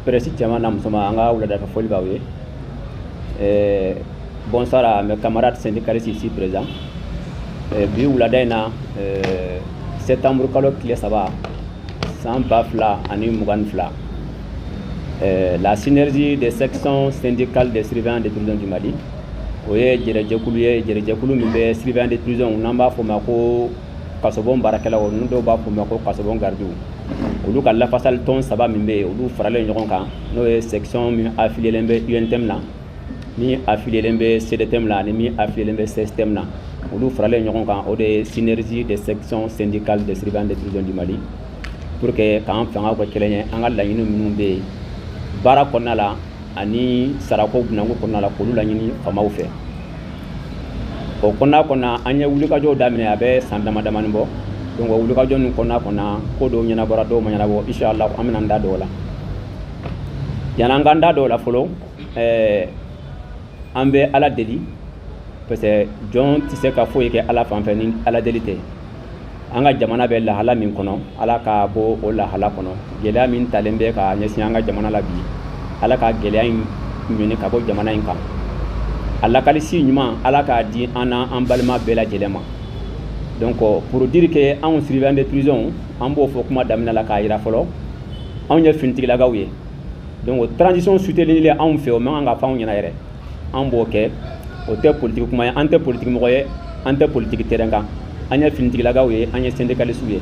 Presse cɛman n'a musoman, an ka wuladafɛ foli b'aw ye. Bonsoir à mes camarades syndicalistes ici présents. Bi wulada in na, septembre kalo tile 3, san 2022, la Synergie des sections syndicales des surveillants de prison du Mali, o ye jɛrɛjɛkulu ye, jɛrɛjɛkulu min bɛ surveillants de prison, n'an b'a fɔ o ma ko kasobon baarakɛlaw, ninnu dɔw b'a fɔ o ma ko kasobon gardiw, olu ka lafasali tɔn saba min bɛ yen, olu faralen ɲɔgɔn kan, n'o ye section min affiliélen bɛ UNTM na, min affiliélen bɛ CDTM la, ani min affiliélen bɛ CSTM na, olu faralen ɲɔgɔn kan, o de ye Synergie des sections syndicales des surveillants de prison du Mali, pour que k'an fangaw kɛ kelen ye, an ka laɲini minnu bɛ yen baara kɔnɔna la ani sarako bunako kɔnɔna la, k'olu laɲini faamaw fɛ. O kɔnɔna an ye wulikajɔw daminɛ, a bɛ san dama damani bɔ. Donc o wulikajɔ ninnu kɔnɔna, ko dɔw ɲɛnabɔra, dɔw ma ɲɛnabɔ. Inshallah, an bɛna an da don o la. Yan'an k'an da don o la fɔlɔ, an bɛ Ala deli, parce que jɔn tɛ se ka foyi kɛ Ala fan fɛ ni Ala deli tɛ. An ka jamana bɛ lahala min kɔnɔ, Ala ka bɔ o lahala kɔnɔ. Gɛlɛya min talen bɛ ka ɲɛsin an ka jamana la bi, Ala ka gɛlɛya in ɲini ka bɔ jamana in kan. A lakalisi ɲuman, Ala k'a di an na an balima bɛɛ lajɛlen ma. Donc pour dire que anw surveillant de prison, an b'o fɔ kuma daminɛ la k'a yira fɔlɔ, anw ye finitigilakaw ye. Donc transition soutenir anw fɛ, o man kan ka fɔ anw ɲɛna yɛrɛ. An b'o kɛ, o tɛ politique kuma ye, an tɛ politique mɔgɔ ye, an tɛ politique terrain kan. An ye finitigilakaw ye, an ye syndicalistes ye.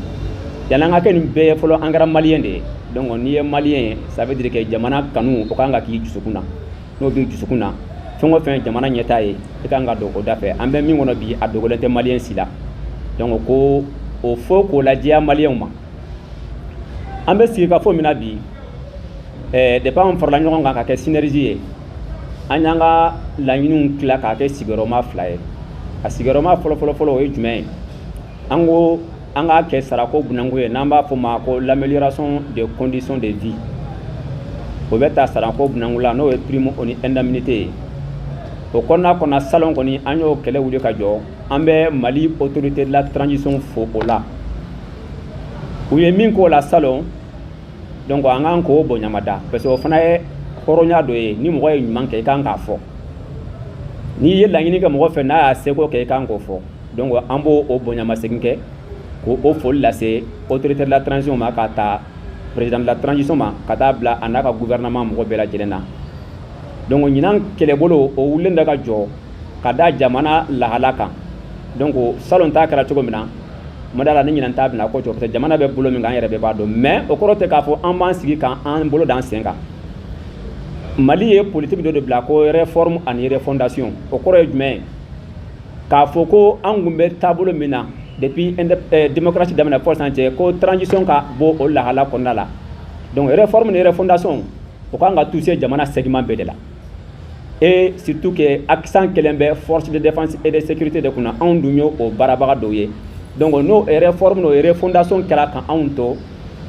Yanni an ka kɛ nin bɛɛ ye fɔlɔ, an kɛra malien de ye. Donc n'i ye malien ye, ça veut dire que jamana kanu, o kan ka k'i dusukun na. N'o b'i dusukun na, fɛn o fɛn jamana ɲɛtaa ye, i kan ka don o da fɛ. An bɛ min kɔnɔ bi, a dogolen tɛ malien si la. Donc ko o fo k'o lajɛya malienw ma. An bɛ sigi ka fɔ min na bi, depuis an farala ɲɔgɔn kan ka kɛ Synergie ye, an y'an ka laɲiniw tila k'a kɛ sigiyɔrɔma fila ye. A sigiyɔrɔma fɔlɔ fɔlɔ fɔlɔ, o ye jumɛn ye? An ko an k'a kɛ sarako bunanko ye, n'an b'a fɔ ma ko l'amélioration des conditions de vie. O bɛ ta sarako bunanko la, n'o ye prime o ni indemnité ye. O kɔnɔna salon kɔni, an y'o kɛlɛ wuli ka jɔ. An bɛ Mali autorité de la transition fo o la, u ye min k'o la salon. Donc an k'an k'o bonyamada, parce que o fana ye hɔrɔnya dɔ ye. Ni mɔgɔ ye ɲuman kɛ, i kan k'a fɔ. N'i ye laɲini kɛ mɔgɔ fɛ, n'a y'a seko kɛ, i kan k'o fɔ. Donc an b'o o bonyamasegin kɛ k'o o foli lase autorité de la transition ma, ka taa président de la transition ma, ka taa bila a n'a ka gouvernement mɔgɔ bɛɛ lajɛlen na. Donc ɲinan kɛlɛbolo, o wulilen bɛ ka jɔ ka da jamana lahala kan. Donc salon ta kɛra cogo min na, ma da la ni ɲinan ta bɛna kɔ cogo, parce que jamana bɛ bolo min kan, an yɛrɛ bɛɛ b'a dɔn. Mais o kɔrɔ tɛ k'a fɔ an b'an sigi k'an bolo d'an sen kan. Mali ye politique dɔ de bila ko réforme ani refondation. O kɔrɔ ye jumɛn ye? K'a fɔ ko an kun bɛ taabolo min na depuis démocratie daminɛ fɔ sisan cɛ, ko transition ka bɔ o lahala kɔnɔna la. Donc réforme ni refondation, o kan ka toucher jamana segment bɛɛ de la, et surtout que accent kɛlen bɛ force de défense et de sécurité de kunna. Anw dun ye o baarabaga dɔw ye. Donc n'o réforme, n'o refondation kɛra ka anw to,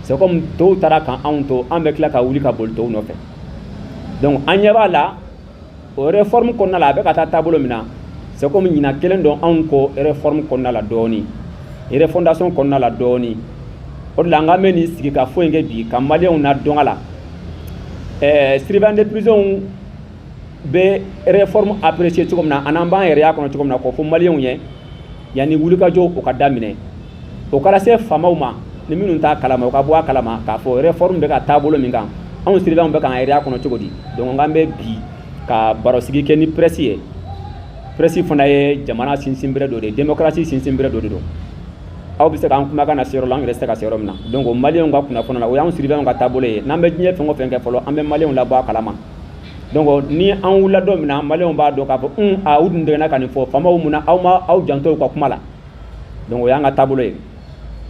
c'est comme tɔw taara ka anw to, an bɛ tila ka wuli ka boli tɔw nɔfɛ. Donc an ɲɛ b'a la, o réforme kɔnɔna la, a bɛ ka taa taabolo min na, c'est comme ɲinan kelen dɔn anw kɔ réforme kɔnɔna la dɔɔni, refondation kɔnɔna la dɔɔni. O de la an k'an bɛ nin sigi ka foyi kɛ bi ka malienw na dɔn a la. Surveillant de prison bɛ réforme apprécier cogo min na, ani an b'an yɛrɛ y'a kɔnɔ cogo min na, k'o fɔ malienw ye yanni wulikajɔ o ka daminɛ, o kɛra se faamaw ma, ni minnu t'a kalama, o ka bɔ a kalama k'a fɔ réforme bɛ ka taabolo min kan, anw surveillant bɛ k'an yɛrɛ y'a kɔnɔ cogo di. Donc an bɛ bi ka barosigi kɛ ni presse ye. Presse fana ye jamana sinsinbere dɔ de ye, démocratie sinsinbere dɔ de don. Aw bɛ se k'an kumakan na se yɔrɔ la, an yɛrɛ tɛ se ka se yɔrɔ min na. Donc malienw ka kunnafoni la, o y'anw surveillant ka taabolo ye. N'an bɛ diɲɛ fɛn o fɛn kɛ fɔlɔ, an bɛ malienw labɔ a kalama. Donc ni an wulila don min na, malienw b'a dɔn k'a fɔ un a u dun dɛgɛnna ka nin fɔ faamaw, mun na aw ma aw janto u ka kuma la? Donc o y'an ka taabolo ye.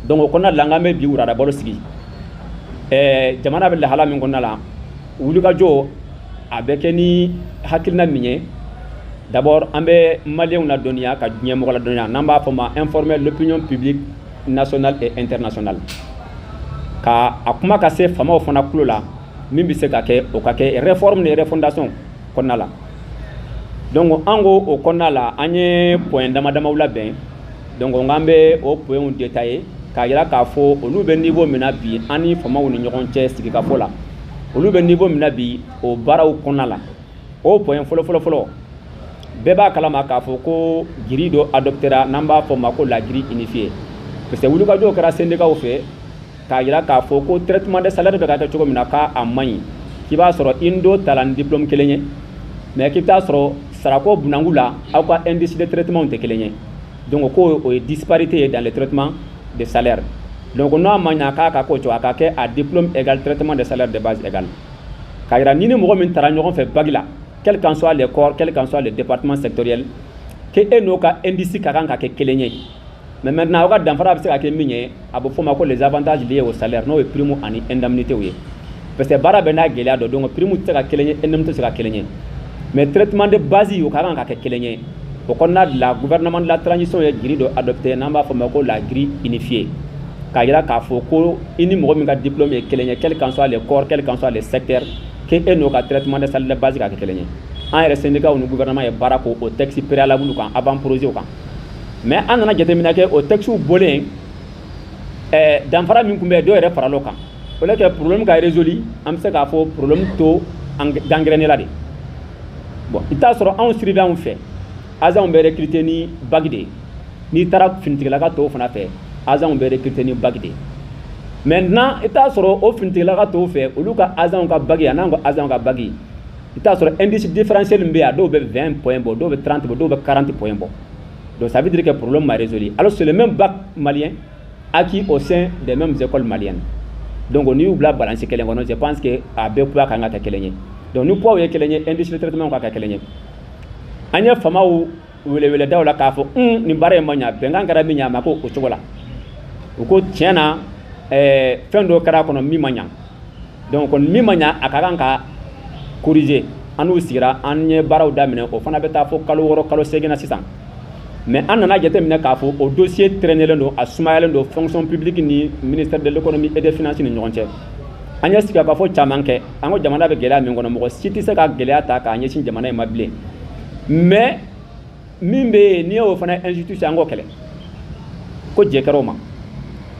Donc o kɔnɔna la, an bɛ bi wurada baro sigi. Jamana bɛ lahala min kɔnɔna la, wulikajɔ a bɛ kɛ ni hakilina min ye, d'abord an bɛ malienw ladɔnniya, ka diɲɛ mɔgɔ ladɔnniya, n'an b'a fɔ ma informer l'opinion publique nationale et internationale, ka a kuma ka se faamaw fana tulo la. Min bɛ se ka kɛ, o ka kɛ réforme ni refondation kɔnɔna la. Donc an ko o kɔnɔna la, an ye point dama damaw labɛn. Donc an bɛ o points détailler k'a yira k'a fɔ olu bɛ niveau min na bi, an ni faamaw ni ɲɔgɔn cɛ sigikafɔ la. Olu bɛ niveau min na bi, o baaraw kɔnɔna la, o point fɔlɔ fɔlɔ fɔlɔ, bɛɛ b'a kalama k'a fɔ ko grille dɔ adoptera, n'an b'a fɔ ma ko la grille unifiée, parce que wulikajɔw kɛra syndicats fɛ k'a jira k'a fɔ ko traitement de salaire bɛ ka kɛ cogo min na, k'a a man ɲi, k'i b'a sɔrɔ i ni dɔ tala ni diplôme kelen ye, mais k'i bɛ taa sɔrɔ sarako bunanku la, aw ka indice de traitement tɛ kelen ye. Donc ko o ye disparité ye dans le traitement de salaire. Donc n'a ma ɲa k'a ka k'o cogo, a ka kɛ à diplôme égal, traitement de salaire de base égal, k'a jira ni ni mɔgɔ min taara ɲɔgɔn fɛ bac la, quel qu'en soit les corps, quel qu'en soit le département sectoriel, que e n'o ka indice ka kan ka kɛ kelen ye. Mais maintenant, aw ka danfara bɛ se ka kɛ min ye, a bɛ fɔ o ma ko les avantages liés au salaire, n'o ye prime ani indemnité ye, parce que baara bɛɛ n'a gɛlɛya dɔ. Donc prime tɛ se ka kelen ye, indemnité tɛ se ka kelen ye, mais traitement de base, o ka kan ka kɛ kelen ye. O kɔnɔna de la, gouvernement de la transition ye grille dɔ adopté, n'an b'a fɔ o ma ko la grille unifiée, k'a jira k'a fɔ ko i ni mɔgɔ min ka diplôme ye kelen ye, quel qu'en soit les corps, quel qu'en soit les secteurs, que e n'o ka traitement de salaire de base ka kɛ kelen ye. An yɛrɛ syndicat ni gouvernement ye baara k'o o texte préalable kan, avant projet kan. Mais an nana jateminɛ kɛ, o texte bɔlen, danfara min tun bɛ yen, dɔw yɛrɛ faral'o kan. Au lieu que problème ka résolu, an bɛ se k'a fɔ problème to gangréné la de. Bon, i t'a sɔrɔ anw surveillant fɛ, agents bɛ recruter ni bac de ye. N'i taara finitigilaka tɔw fana fɛ, agents bɛ recruter ni bac de ye. Maintenant, i t'a sɔrɔ o finitigilaka tɔw fɛ, olu ka agents ka bac a n'an ka agents ka bac, i t'a sɔrɔ indice différentiel min bɛ yen, a dɔw bɛ 20 points bɔ, dɔw bɛ 30 bɔ, dɔw bɛ 40 points bɔ. Donc ça veut dire que problème ma résolu, alors c'est le même bac malien acquis au sein des mêmes écoles maliennes. Donc n'i y'u bila balance kelen kɔnɔ, je pense que a bɛɛ poids kan ka kɛ kelen ye. Donc ni poids ye kelen ye, indice de traitement ka kɛ kelen ye. An ye famaw weleweledaw la k'a fɔ nin baara in ma ɲa, bɛnkan kɛra min ɲa, a ma ko o cogo la. U ko tiɲɛ na, fɛn dɔ kɛra a kɔnɔ min ma ɲa. Donc kɔni min ma ɲa, a ka kan ka corriger. An n'u sigira, an ye baaraw daminɛ, o fana bɛ taa fo kalo 6, kalo 8 na sisan. Mais an nana jateminɛ k'a fɔ o dossier traînelen don, a sumayalen don fonction publique ni ministère de l'Économie et des Finances ni ɲɔgɔn cɛ. An ye sigikafɔ caman kɛ. An ko jamana bɛ gɛlɛya min kɔnɔ, mɔgɔ si tɛ se ka gɛlɛya ta k'a ɲɛsin jamana in ma bilen. Mais min bɛ yen, n'i y'o fana injustice, an k'o kɛlɛ ko jɛ kɛra o ma.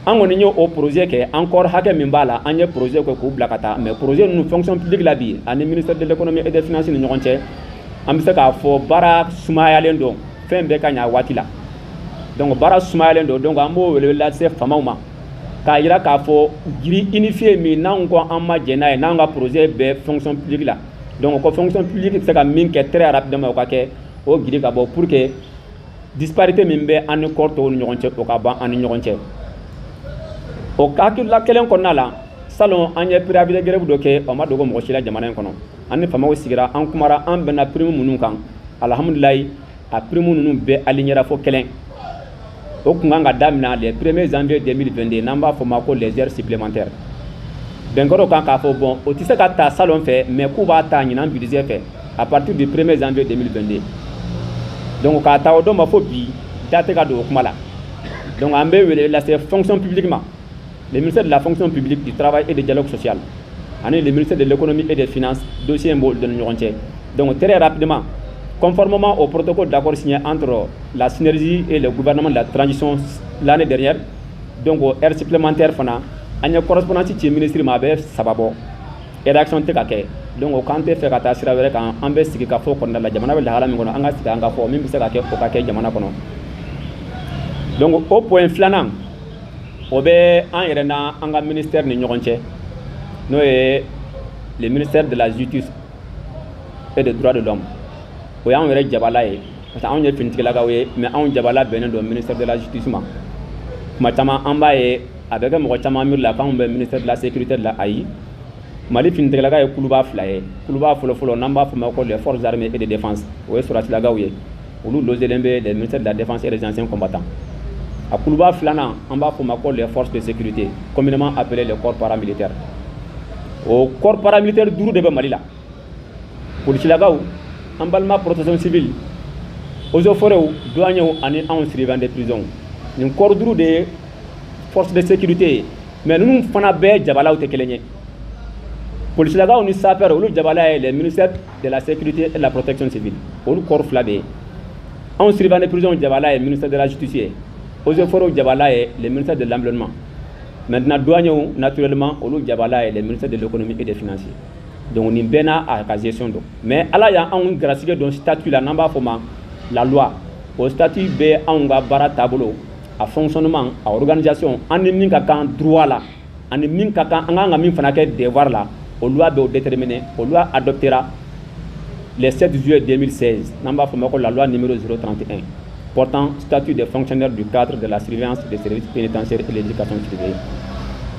An kɔni ye o projet kɛ encore, hakɛ min b'a la, an ye projet kɛ k'u bila ka taa. Mais projet ninnu, fonction publique la bi ani ministère de l'Économie et des Finances ni ɲɔgɔn cɛ, an bɛ se k'a fɔ baara sumayalen don, fɛn bɛɛ ka ɲa a waati la. Donc baara sumayalen don. Donc an b'o wele lase faamaw ma k'a jira k'a fɔ grille unifiée min n'anw ko an ma jɛn n'a ye, n'an ka projet bɛɛ fonction publique la, donc ko fonction publique bɛ se ka min kɛ très rapidement, o ka kɛ, o grille ka bɔ, pour que disparité min bɛ an ni corps tɔw ni ɲɔgɔn cɛ, o ka ban an ni ɲɔgɔn cɛ. O hakilila kelen kɔnɔna la, salon an ye préavis de grève dɔ kɛ, o ma dogo mɔgɔ si la jamana in kɔnɔ. An ni faamaw sigira, an kumara, an bɛnna prime minnu kan, alhamdulilayi, a prime ninnu bɛɛ alignera fo kelen. O kun kan ka daminɛ le 1er janvier 2022, n'an b'a fɔ ma ko les heures supplémentaires. Bɛnkɔrɔw kan k'a fɔ bon, o tɛ se ka ta salon fɛ, mais k'u b'a ta ɲinan budget fɛ à partir du 1er janvier 2022. Donc k'a ta o don ma fo bi, da tɛ ka don o kuma la. Donc an bɛ wele lase fonction publique ma, le ministère de la Fonction publique, du Travail et du Dialogue social ani le ministère de l'Économie et des Finances, dossier in b'olu ni ɲɔgɔn cɛ. Donc très rapidement, conformément au protocole d'accord signé entre la synergie et le gouvernement de la transition l'année dernière, donc heure supplémentaire fana, an ye correspondance ci ministre ma, a bɛ 3 bɔ, réaction tɛ ka kɛ. Donc o k'an tɛ fɛ ka taa sira wɛrɛ kan, an bɛ sigi ka fɔ kɔnɔna la, jamana bɛ lahala min kɔnɔ, an ka sigi an ka fɔ min bɛ se ka kɛ, o ka kɛ jamana kɔnɔ. Donc o point filanan, o bɛ an yɛrɛ na an ka ministère ni ɲɔgɔn cɛ, n'o ye le ministère de la Justice et des Droits de l'Homme. O y'anw yɛrɛ jabala ye, parce que anw ye finitigilakaw ye, mais anw jabala bɛnnen don ministère de la Justice ma. Tuma caman an b'a ye, a bɛ kɛ mɔgɔ caman miiri la k'anw bɛ ministère de la Sécurité de la. Ayi, Mali finitigilaka ye kuluba fila ye. Kuluba fɔlɔ-fɔlɔ, n'an b'a fɔ ma ko les Forces armées et de défense, o ye sɔrɔdasilakaw ye, olu logelen bɛ le ministère de la Défense et des Anciens Combattants. A kuluba filanan, an b'a fɔ ma ko les forces de sécurité, communément appelé les corps paramilitaires. O corps paramilitaire duuru de bɛ Mali la: polisilakaw, an balima protection civile, eaux et forêts, douaniers ani anw surveillant de prison. Nin corps duuru de ye force de sécurité ye. Mais ninnu fana bɛɛ jabalaw tɛ kelen ye. Polisilakaw ni sapeur, olu jabala ye le ministère de la Sécurité et de la Protection civile, olu corps fila bɛ yen. Anw surveillant de prison jabala ye ministère de la Justice ye, eaux et forêts jabala ye le ministère de l'Environnement. Maintenant, douaniers, naturellement, olu jabala ye le ministère de l'Économie et des Finances. Donc nin bɛɛ n'a a ka gestion don. Mais Ala y'anw garisigɛ don statut la, n'an b'a fɔ ma la loi. O statut bɛ anw ka baara taabolo, a fonctionnement, a organisation, an ni min ka kan droit la, ani min ka kan, an kan ka min fana kɛ devoir la, o loi bɛ o déterminer. O loi adoptera le 7 juillet 2016, n'an b'a fɔ ma ko la loi numéro 031 portant statut des fonctionnaires du cadre de la surveillance des services pénitentiaires et l'éducation surveillée.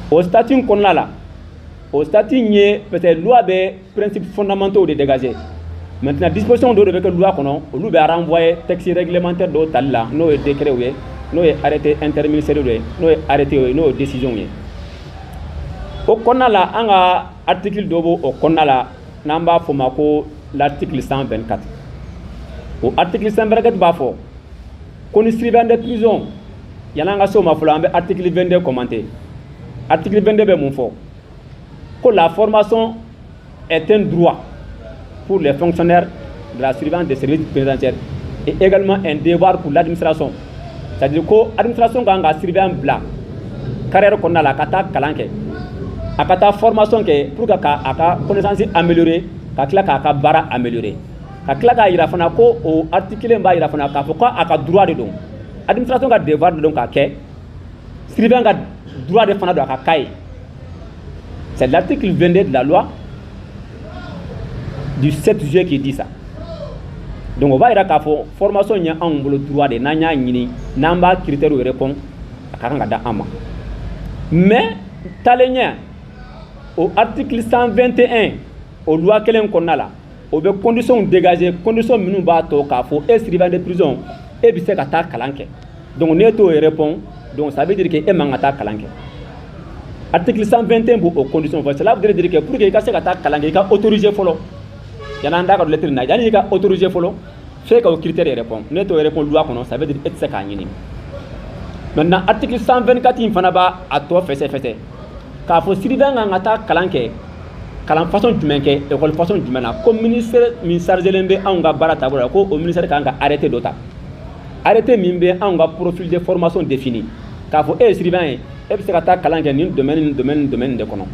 O statut in kɔnɔna la, o statut in ye, parce que loi bɛ principes fondamentaux de dégager. Maintenant, disposition dɔw de bɛ kɛ loi kɔnɔ, olu bɛ renvoyer texte réglementaire dɔw tali la, n'o ye décret ye, n'o ye arrêté interministériel ye, n'o ye arrêté ye, n'o ye décision ye. O kɔnɔna la, an ka article dɔ b'o o kɔnɔna la, n'an b'a fɔ ma ko l'article 124. O article 124 b'a fɔ ko ni surveillant de prison, yan'an ka se o ma fɔlɔ, an bɛ article 22 commenter. Article 22 bɛ mun fɔ? Ko la formation est un droit pour les fonctionnaires de la surveillance des services pénitentiaires et également un devoir pour l'administration. C'est-à-dire ko administration kan ka surveillant bila carrière kɔnɔna la ka taa kalan kɛ, a ka taa formation kɛ pour que ka a ka connaissance améliorer, ka tila k'a ka baara améliorer, ka tila k'a yira fana ko o article in b'a yira fana k'a fɔ ko a ka droit de don, administration ka devoir de don k'a kɛ, surveillant ka droit de fana don a ka k'a ye. C'est l'article 22 de la loi du 7 juillet qui dit ça. Donc o b'a yira k'a fɔ formation ye anw bolo droit de, n'an y'a ɲini, n'an b'a critère répond, a ka kan ka da an ma. Mais taalen ɲɛ, o article 121, o loi kelen kɔnɔna la, o bɛ conditions dégager, conditions minnu b'a to k'a fɔ e surveillant de prison, e bɛ se ka taa kalan kɛ. Donc n'e t'o répond, donc ça veut dire que e man ka taa kalan kɛ. Article 121 b'o o condition fɔ. Cela veut dire que pour que i ka se ka taa kalan kɛ, i ka autoriser fɔlɔ. Yan'an da ka don lettre na, yanni i ka autoriser fɔlɔ, f'e ka o critère répond. N'e t'o répond loi kɔnɔ, ça veut dire e tɛ se k'a ɲini. Maintenant, article 124 in fana b'a a tɔ fɛsɛ-fɛsɛ k'a fɔ surveillant kan ka taa kalan kɛ, kalan façon jumɛn kɛ, école façon jumɛn na, ko ministère min chargé bɛ anw ka baara taabolo la, ko o ministère kan ka arrêté dɔ ta, arrêté min bɛ anw ka profil de formation défini, k'a fɔ e ye surveillant ye, e bɛ se ka taa kalan kɛ nin domaine, nin domaine, nin domaine de kɔnɔ.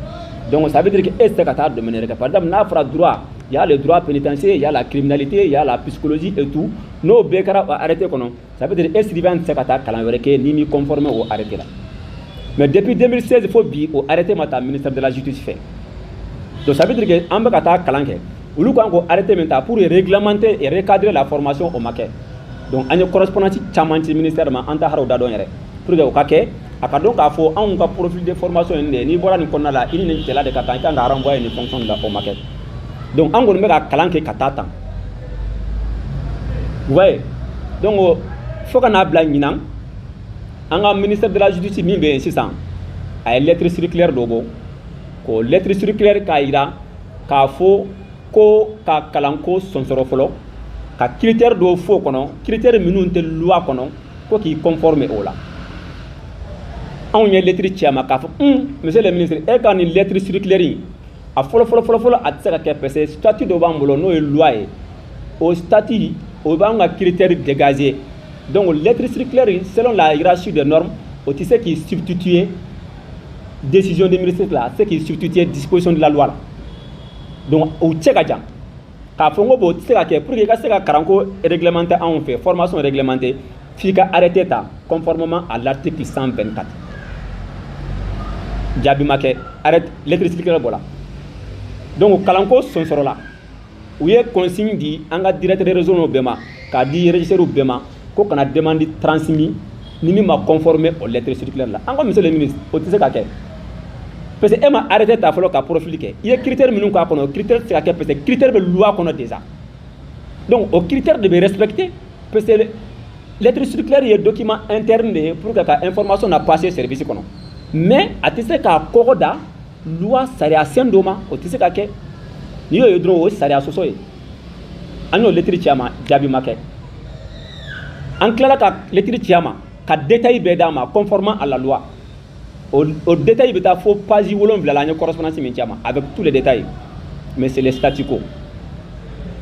Donc ça veut dire que e tɛ se ka taa domaine yɛrɛ kɛ. Par exemple, n'a fɔra droit, il y a le droit pénitentiaire, il y a la criminalité, il y a la psychologie et tout. N'o bɛɛ kɛra o arrêté kɔnɔ, ça veut dire e surveillant tɛ se ka taa kalan wɛrɛ kɛ n'i m'i conformer o arrêté la. Mais depuis 2016 fo bi, o arrêté ma ta ministère de la Justice fɛ. Donc ça veut dire que an bɛ ka taa kalan kɛ, olu kan k'o arrêté min ta pour réglementer et recadrer la formation, o ma kɛ. Donc an ye correspondance caman ci ministère ma, an t'a hali o da dɔn yɛrɛ, pour que o ka kɛ, a ka dɔn k'a fɔ anw ka profil de formation in de, n'i bɔra nin kɔnɔna la, i ni nin cɛla de ka kan, i kan ka renvoyer nin fonction de la. O ma kɛ. Donc an kɔni bɛ ka kalan kɛ ka taa tan, vous voyez. Donc fo ka n'a bila ɲinan, an ka ministère de la Justice min bɛ yen sisan, a ye lettre circulaire dɔ bɔ, k'o lettre circulaire k'a yira k'a fɔ ko ka kalanko sɔnsɔrɔ fɔlɔ, ka critère dɔw fɔ o kɔnɔ, critère minnu tɛ loi kɔnɔ, ko k'i conformer o la. Anw ye lettre ci a ma k'a fɔ: un, monsieur le ministre, e ka nin lettre circulaire in, a fɔlɔ fɔlɔ fɔlɔ fɔlɔ, a tɛ se ka kɛ, parce que statut dɔ b'an bolo, n'o ye loi ye. O statut, o b'an ka critère dégager. Donc lettre circulaire, selon la hiérarchie des normes, o tɛ se k'i substituer décision de ministre la, a tɛ se k'i substituer disposition de la loi la. Donc o cɛ ka jan k'a fɔ n ko bon, o tɛ se ka kɛ. Pour que i ka se ka kalanko réglementer anw fɛ, formation réglementer, f'i ka arrêté ta conformément à l'article 124. Jaabi ma kɛ, arrêté, lettre circulaire bɔra. Donc kalanko sɔnsɔrɔla, u ye consigne di an ka directeur de réseau bɛɛ ma, k'a di régisseur bɛɛ ma, ko kana demande transmis ni min ma conformer au lettre circulaire la. An ko: monsieur le ministre, o tɛ se ka kɛ, parce que e ma arrêté ta fɔlɔ ka profil kɛ. I ye critère minnu k'a kɔnɔ, critère tɛ se ka kɛ, parce que critère bɛ loi kɔnɔ déjà. Donc o critère de bɛ respecter, parce que lettre circulaire ye document interne de ye pour que ka information na passer service kɔnɔ, mais a tɛ se k'a kɔgɔ da loi sariya sen dɔ ma, o tɛ se ka kɛ. N'i y'o ye dɔrɔn, o ye sariya sɔsɔ ye. An y'o lettre ci a ma, jaabi ma kɛ. An tilala ka lettre ci a ma ka détail bɛɛ d'a ma conformément à la loi. O détail bɛ taa fo page 7 la. An ye correspondance min ci a ma avec tous les détails, mais c'est le statu quo.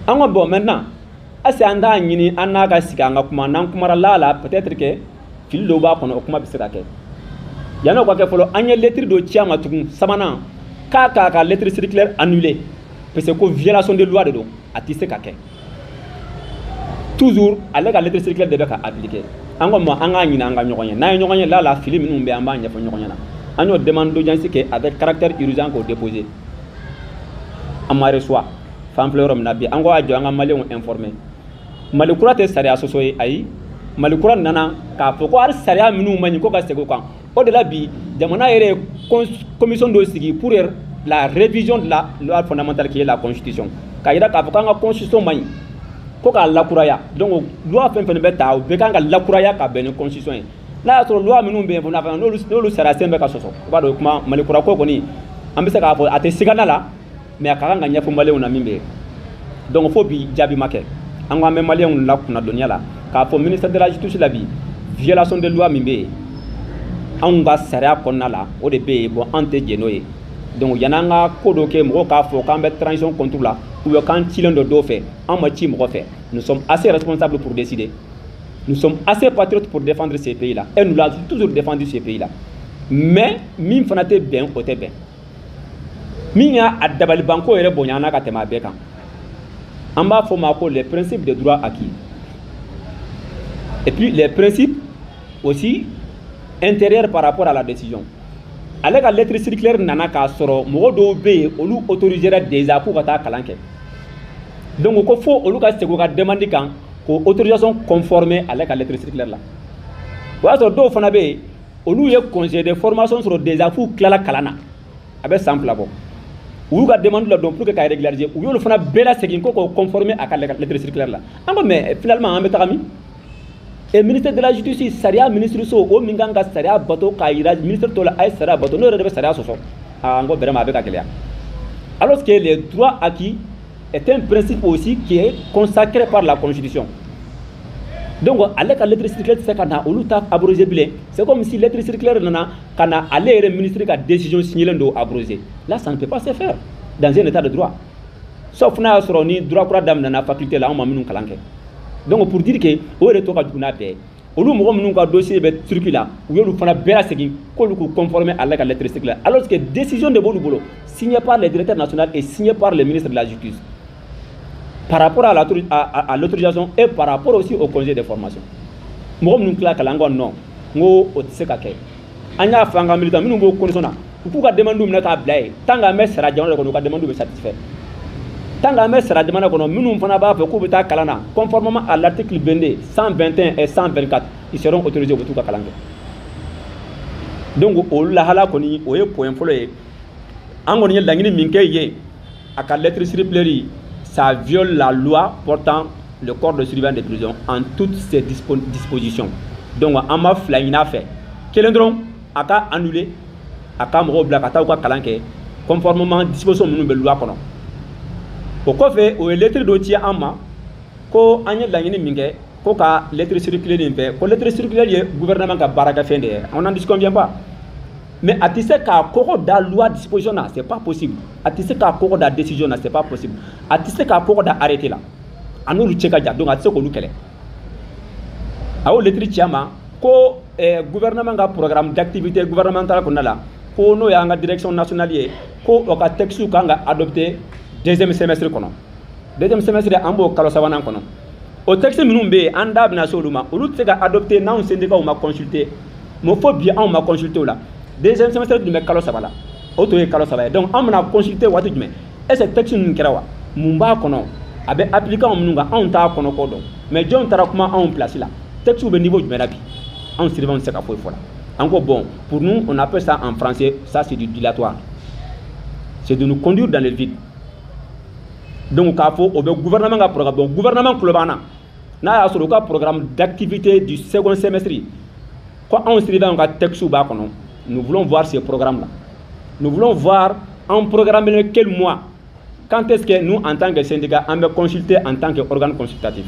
An ko: bon, maintenant, est-ce que an t'a ɲini an n'a ka sigi, an ka kuma? N'an kumara la la, peut-être que fili dɔw b'a kɔnɔ, o kuma bɛ se ka kɛ. Yan'o ka kɛ fɔlɔ, an ye lettre dɔ ci a ma tugun sabanan, k'a k'a ka lettre circulaire annulé, parce que ko violation de loi de don, a tɛ se ka kɛ. Toujours ale ka lettre circulaire de bɛ ka appliquer. An ko ma an k'a ɲini an ka ɲɔgɔn ye, n'an ye ɲɔgɔn ye la la, fili minnu bɛ, an b'a ɲɛfɔ ɲɔgɔn ɲɛna. An y'o demande d'audience kɛ avec caractère urgent k'o déposer, an ma reçoit. Fan filɛ yɔrɔ min na bi, an ko a jɔ an ka Maliyɛnw informer. Mali kura tɛ sariya sɔsɔ ye, ayi. Mali kura nana k'a fɔ ko hali sariya minnu man ɲi, ko ka segin o kan. O de la bi, jamana yɛrɛ ye commission dɔ sigi pour la révision de la loi fondamentale qui est la constitution, k'a yira k'a fɔ k'an ka constitution man ɲi, ko k'a lakuraya. Donc loi fɛn fɛn bɛ ta, o bɛɛ kan ka lakuraya ka bɛn ni constitution ye. N'a y'a sɔrɔ loi minnu bɛ yen fana, n'olu sariya sen bɛ ka sɔsɔ, i b'a dɔn kuma Mali kura ko kɔni, an bɛ se k'a fɔ a tɛ sigana la, mais a ka kan ka ɲɛfɔ Maliyɛnw na min bɛ yen. Donc fo bi, jaabi ma kɛ. An ko an bɛ Maliyɛnw la kunnadɔnniya la k'a fɔ ministère de la Justice la bi, violation de loi min bɛ yen anw ka sariya kɔnɔna la, o de bɛ yen. Bon, an tɛ jɛn n'o ye. Donc yan'an ka ko dɔ kɛ, mɔgɔw k'a fɔ k'an bɛ transition contre la ou bien k'an cilen dɔ dɔw fɛ, an ma ci mɔgɔ fɛ. Nous sommes assez responsables pour décider, nous sommes assez patriotes pour défendre ces pays là et nous l'avons toujours défendu, ces pays là. Mais min fana tɛ bɛn, o tɛ bɛn. Min y'a a dabalibanko yɛrɛ bonya n'a ka tɛmɛ a bɛɛ kan, an b'a fɔ ma ko les principes de droit acquis et puis les principes aussi intérieurs par rapport à la décision. Ale ka lettre circulaire nana k'a sɔrɔ mɔgɔ dɔw bɛ yen, olu autorisera déjà k'u ka taa kalan kɛ. Donc ko fo olu ka segin u ka demande kan k'o autorisation conformer ale ka lettre circulaire la. O y'a sɔrɔ dɔw fana bɛ yen, olu ye congé de formation sɔrɔ déjà f'u tilala kalan na, a bɛ san 2 bɔ. U y'u ka demande la dɔn pour que k'a régulariser, u y'olu fana bɛɛ lasegin ko k'o conformer a ka lettre circulaire la. An ko mais finalement an bɛ taga min? Et ministère de la Justice, sariya ministre so, o min kan ka sariya bato k'a yira ministre tɔw la a ye sariya bato, n'o yɛrɛ de bɛ sariya sɔsɔ, aa, n ko vraiment a bɛ ka gɛlɛya. Alors que les droits acquis est un principe aussi qui est consacré par la constitution. Donc ale ka lettre circulaire tɛ se ka na olu ta abroger bilen. C'est comme si lettre circulaire nana ka na ale yɛrɛ ministre ka décision signelen dɔw abroger. Là, ça ne peut pas se faire dans un état de droit, sauf n'a y'a sɔrɔ ni droit kura daminɛna faculté la, anw ma minnu kalan kɛ. Donc pour dire que o yɛrɛ tɔ ka jugu n'a bɛɛ ye, olu mɔgɔ minnu ka dossier bɛ circuit la, u y'olu fana bɛɛ lasegin k'olu k'u conformer à la ka lettre circulaire, alors que décision de b'olu bolo, signée par le directeur national et signée par le ministre de la Justice, par rapport à l'autorisation et par rapport aussi au congé de formation. Mɔgɔ minnu tila kalan ko non, n ko o tɛ se ka kɛ. An y'a fɔ an ka militant minnu b'o condition na, u k'u ka demande minɛ k'a bila yen. Tant qu'an bɛ sara jamana de kɔnɔ, u ka demande bɛ satisfait. Tant qu'an bɛ sara jamana kɔnɔ, minnu fana b'a fɛ k'u bɛ taa kalan na, conformément à l'article 22, 121 et 124, ils seront autorisés, u bɛ t'u ka kalan kɛ. Donc o lahala kɔni, o ye point fɔlɔ ye. An kɔni ye laɲini min kɛ yen, a ka lettre circulaire, ça viole la loi portant le corps de surveillant des prisons en toutes ses dispositions. Donc an ma fila ɲini a fɛ, kelen dɔrɔn, a ka annuler, a ka mɔgɔw bila ka taa u ka kalan kɛ conformément disposition minnu bɛ loi kɔnɔ. O kɔfɛ, o ye lettre dɔ ci an ma ko an ye laɲini min kɛ ko ka lettre circulaire nin fɛ, ko lettre circulaire ye gouvernement ka baarakɛfɛn de ye. On n'en disconvient pas, mais a tɛ se k'a kɔgɔ da loi disposition na, c'est pas possible. A tɛ se k'a kɔgɔ da décision na, c'est pas possible. A tɛ se k'a kɔgɔ da arrêté la, a n'olu cɛ ka jan. Donc a tɛ se k'olu kɛlɛ. A y'o lettre ci a ma ko gouvernement ka programme d'activité gouvernementale kɔnɔna la, ko n'o y'an ka direction nationale ye, ko o ka texte kan ka adopter deuxième semestre kɔnɔ. Deuxième semestre, an b'o kalo sabanan kɔnɔ. O texte minnu bɛ yen, an da bɛna se olu ma, olu tɛ se ka adopter n'anw syndicat ma consulter. Mais fo bi, anw ma consulter o la. Deuxième semestre dun bɛ kalo 3 la, o to ye kalo 3 ye. Donc an bɛna consulter waati jumɛn? Est ce que texte ninnu kɛra wa? Mun b'a kɔnɔ? A bɛ appliquer anw minnu kan, anw t'a kɔnɔ ko dɔn. Mais jɔn taara kuma anw place la? Texte bɛ niveau jumɛn na bi? Anw surveillant tɛ se ka foyi fɔ la. An ko bon, pour nous, on appelle ça en français, ça c'est du dilatoire, c'est de nous conduire dans le vide. Donc k'a fɔ o bɛ gouvernement ka programme, bon, gouvernement tulo b'an na. N'a y'a sɔrɔ u ka programme d'activité du second semestre ko anw surveillant ka texte b'a kɔnɔ, nous voulons voir ces programmes là. Nous voulons voir en programme quel mois, quand est-ce que nous, en tant que syndicat, an bɛ consulter en tant que organe consultatif.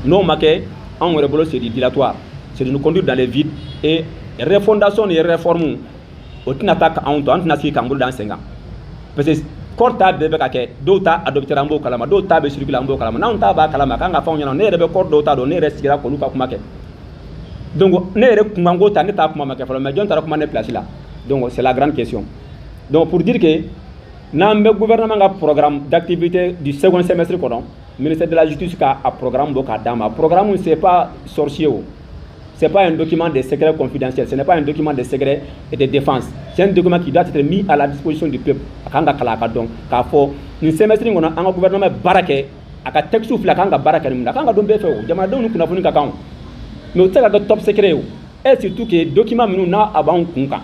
N'o ma kɛ, anw yɛrɛ bolo, c'est du dilatoire, c'est de nous conduire dans le vide. Et refondation ni réforme, o tɛna taa ka anw to, an tɛna sigi k'an bolo d'an sen kan, parce que corps ta bɛɛ bɛ ka kɛ. Dɔw ta adopté, an b'o kalama, dɔw ta bɛ circuler, an b'o kalama. N'anw ta b'a kalama, a kan ka fɔ anw ɲɛna. Ne yɛrɛ bɛ corps dɔw ta dɔn, ne yɛrɛ sigira k'olu ka kuma kɛ. Donc ne yɛrɛ kunkanko ta, ne t'a kuma ma kɛ fɔlɔ, mais jɔn taara kuma ne place la? Donc c'est la grande question. Donc pour dire que n'an bɛ gouvernement ka programme d'activité du second semestre kɔnɔ, ministère de la Justice ka a programme bɔ k'a d'an ma. Programme, c'est pas sorcier o, c'est pas un document de secret confidentiel, ce n'est pas un document de secret et de défense, c'est un document qui doit être mis à la disposition du peuple. A kan ka kalan, a ka dɔn k'a fɔ nin semestre in kɔnɔ, an ka gouvernement bɛ baara kɛ, a ka texte filɛ, a kan ka baara kɛ nin mun na, a kan ka dɔn bɛɛ fɛ o. Jamanadenw ni kunnafoni ka kan o, mais o tɛ se ka kɛ top secret ye o, et surtout que document minnu n'a a b'anw kun kan.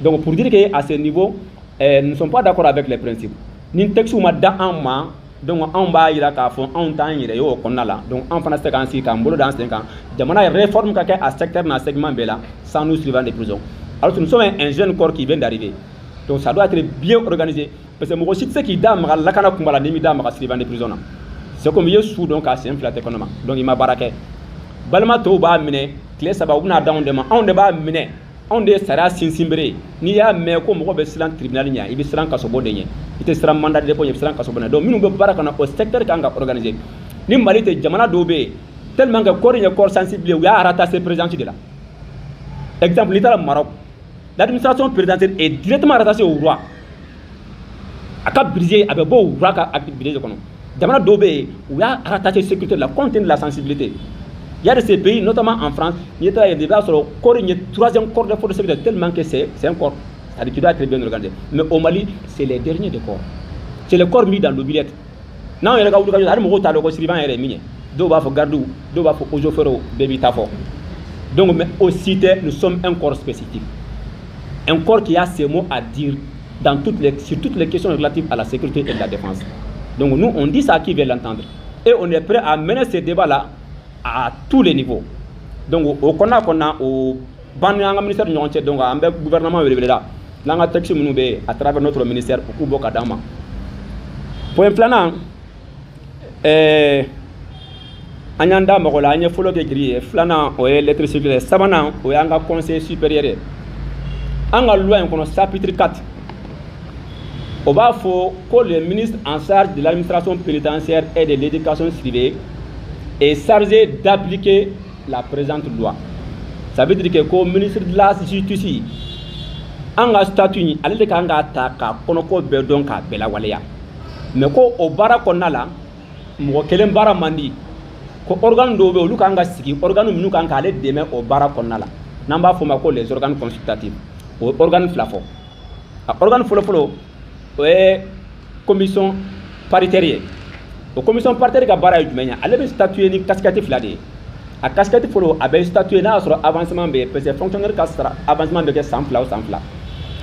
Donc pour dire que à ce niveau, nous ne sommes pas d'accord avec les principes. Ni texte ma da an ma, donc anw b'a yira k'a fɔ anw t'an yɛrɛ ye o kɔnɔna la. Donc an fana tɛ se k'an sigi k'an bolo d'an sen kan, jamana réforme ka kɛ a secteur n'a segment bɛɛ la sans nous, surveillants de prison, alors que nous sommes un jeune corps qui vient d'arriver. Donc ça doit être bien organisé, parce que mɔgɔ si tɛ se k'i da maga lakana kunba la n'i m'i da maga surveillant de prison na. C'est comme i ye su dɔn k'a sen fila tɛ kɔnɔ ma, donc i ma baara kɛ. Balima tɔw b'a minɛ tile 3, u bɛna d'anw de ma. Anw de b'a minɛ, anw de ye sariya sinsinbere ye. N'i y'a mɛn ko mɔgɔ bɛ siran tribunal ɲɛ, i bɛ siran kasobon de ɲɛ, i tɛ siran mandat de dépôt ɲɛ, i bɛ siran kasobon ɲɛ. Donc minnu bɛ baara kana, o secteur kan ka organiser. Ni Mali tɛ, jamana dɔw bɛ yen, tellement que corps ye corps sensible ye, u y'a rattaché présidence de la. Exemple, n'i taara Maroc, l'administration présidentielle est directement rattachée au roi. A ka budget a bɛ bɔ o roi ka budget de kɔnɔ. Jamana dɔw bɛ yen, u y'a rattaché sécurité la, compte tenu de la sensibilité. Il y a de ces pays, notamment en France, n'i taara yen, i b'a sɔrɔ corps in ye troisième corps de force de sécurité, tellement que c'est un corps, c'est-à-dire qui doit être bien organisé. Mais au Mali, c'est les derniers des corps, c'est le corps mis dans l'oubliette. N'anw yɛrɛ ka wuli ka jɔ, hali mɔgɔw t'a dɔn ko surveillant yɛrɛ ye min ye. Dɔw b'a fɔ gardiw, dɔw b'a fɔ eaux et forêts, bɛɛ b'i ta fɔ. Donc mais aussi tɛ, nous sommes un corps spécifique, un corps qui a ses mots à dire sur toutes les questions relatives à la sécurité et de la défense. Donc nous, on dit ça à qui veut l'entendre et on est prêt à mener ces débats là à tous les niveaux. Donc o kɔnɔna kɔnɔna o ban ni an ka ministère ni ɲɔgɔn cɛ. Donc an bɛ gouvernement wele la n'an ka texte minnu bɛ yen à travers notre ministère, u k'u bɔ ka d'an ma. Point filanan, an y'an da mɔgɔ la, an ye fɔlɔ kɛ grille ye, filanan o ye lettre circulaire, sabanan o y'an ka conseil supérieur ye. An ka loi in kɔnɔ, chapitre 4, o b'a fɔ ko le ministre en charge de l'administration pénitentiaire et de l'éducation surveillée est chargé d'appliquer la présente loi. Ça veut dire que ko ministre de la Justice, an ka statut in, ale de kan k'a ta k'a kɔnɔko bɛɛ dɔn k'a bɛɛ lawaleya. Mais ko o baara kɔnɔna la, mɔgɔ kelen baara man di, ko organe dɔw bɛ yen, olu kan ka sigi, organe minnu kan k'ale dɛmɛ o baara kɔnɔna la, n'an b'a fɔ o ma ko les organes consultatifs. O organe fila fɔ, a organe fɔlɔfɔlɔ, o ye commission paritaire ye. O commission paritaire ka baara ye jumɛn ye? Ale bɛ statuer ni casquette fila de ye. A casquette fɔlɔ, a bɛ statuer n'a y'a sɔrɔ avancement bɛ yen, parce que fonctionnaire ka sara avancement bɛ kɛ san 2 o san 2.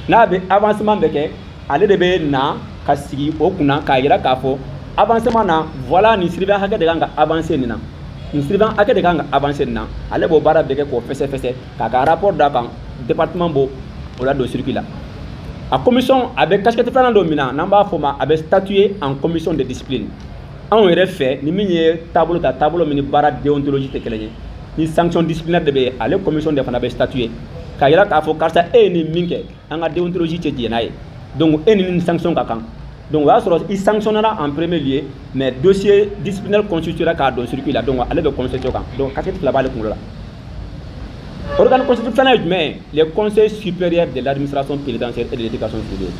N'a bɛ avancement bɛ kɛ, ale de bɛ na ka sigi o kunna k'a yira k'a fɔ avancement na, voilà, nin surveillant hakɛ de kan ka avancer nin na, nin surveillant hakɛ de kan ka avancer nin na. Ale b'o baara bɛɛ kɛ k'o fɛsɛfɛsɛ k'a ka rapport d'a kan, département b'o o la don circuit la. A commission a bɛ casquette filanan dɔ min na, n'an b'a fɔ o ma, a bɛ statuer en commission de discipline. Anw yɛrɛ fɛ, ni min ye taabolo ta, taabolo min ni baara déontologie tɛ kelen ye, ni sanction disciplinaire de bɛ yen, ale commission de fana bɛ statuer k'a yira k'a fɔ karisa, e ye nin min kɛ, an ka déontologie tɛ jɛn n'a ye, donc e ni nin sanction ka kan. Donc o y'a sɔrɔ i sanctionnera en premier lieu, mais dossier disciplinaire constituera k'a don circuit la, donc ale bɛ constituer o kan. Donc casquette fila b'ale kunkolo la. Organe constitutif filanan ye jumɛn ye? Le Conseil supérieur de l'administration pénitentiaire et de l'éducation surveillée.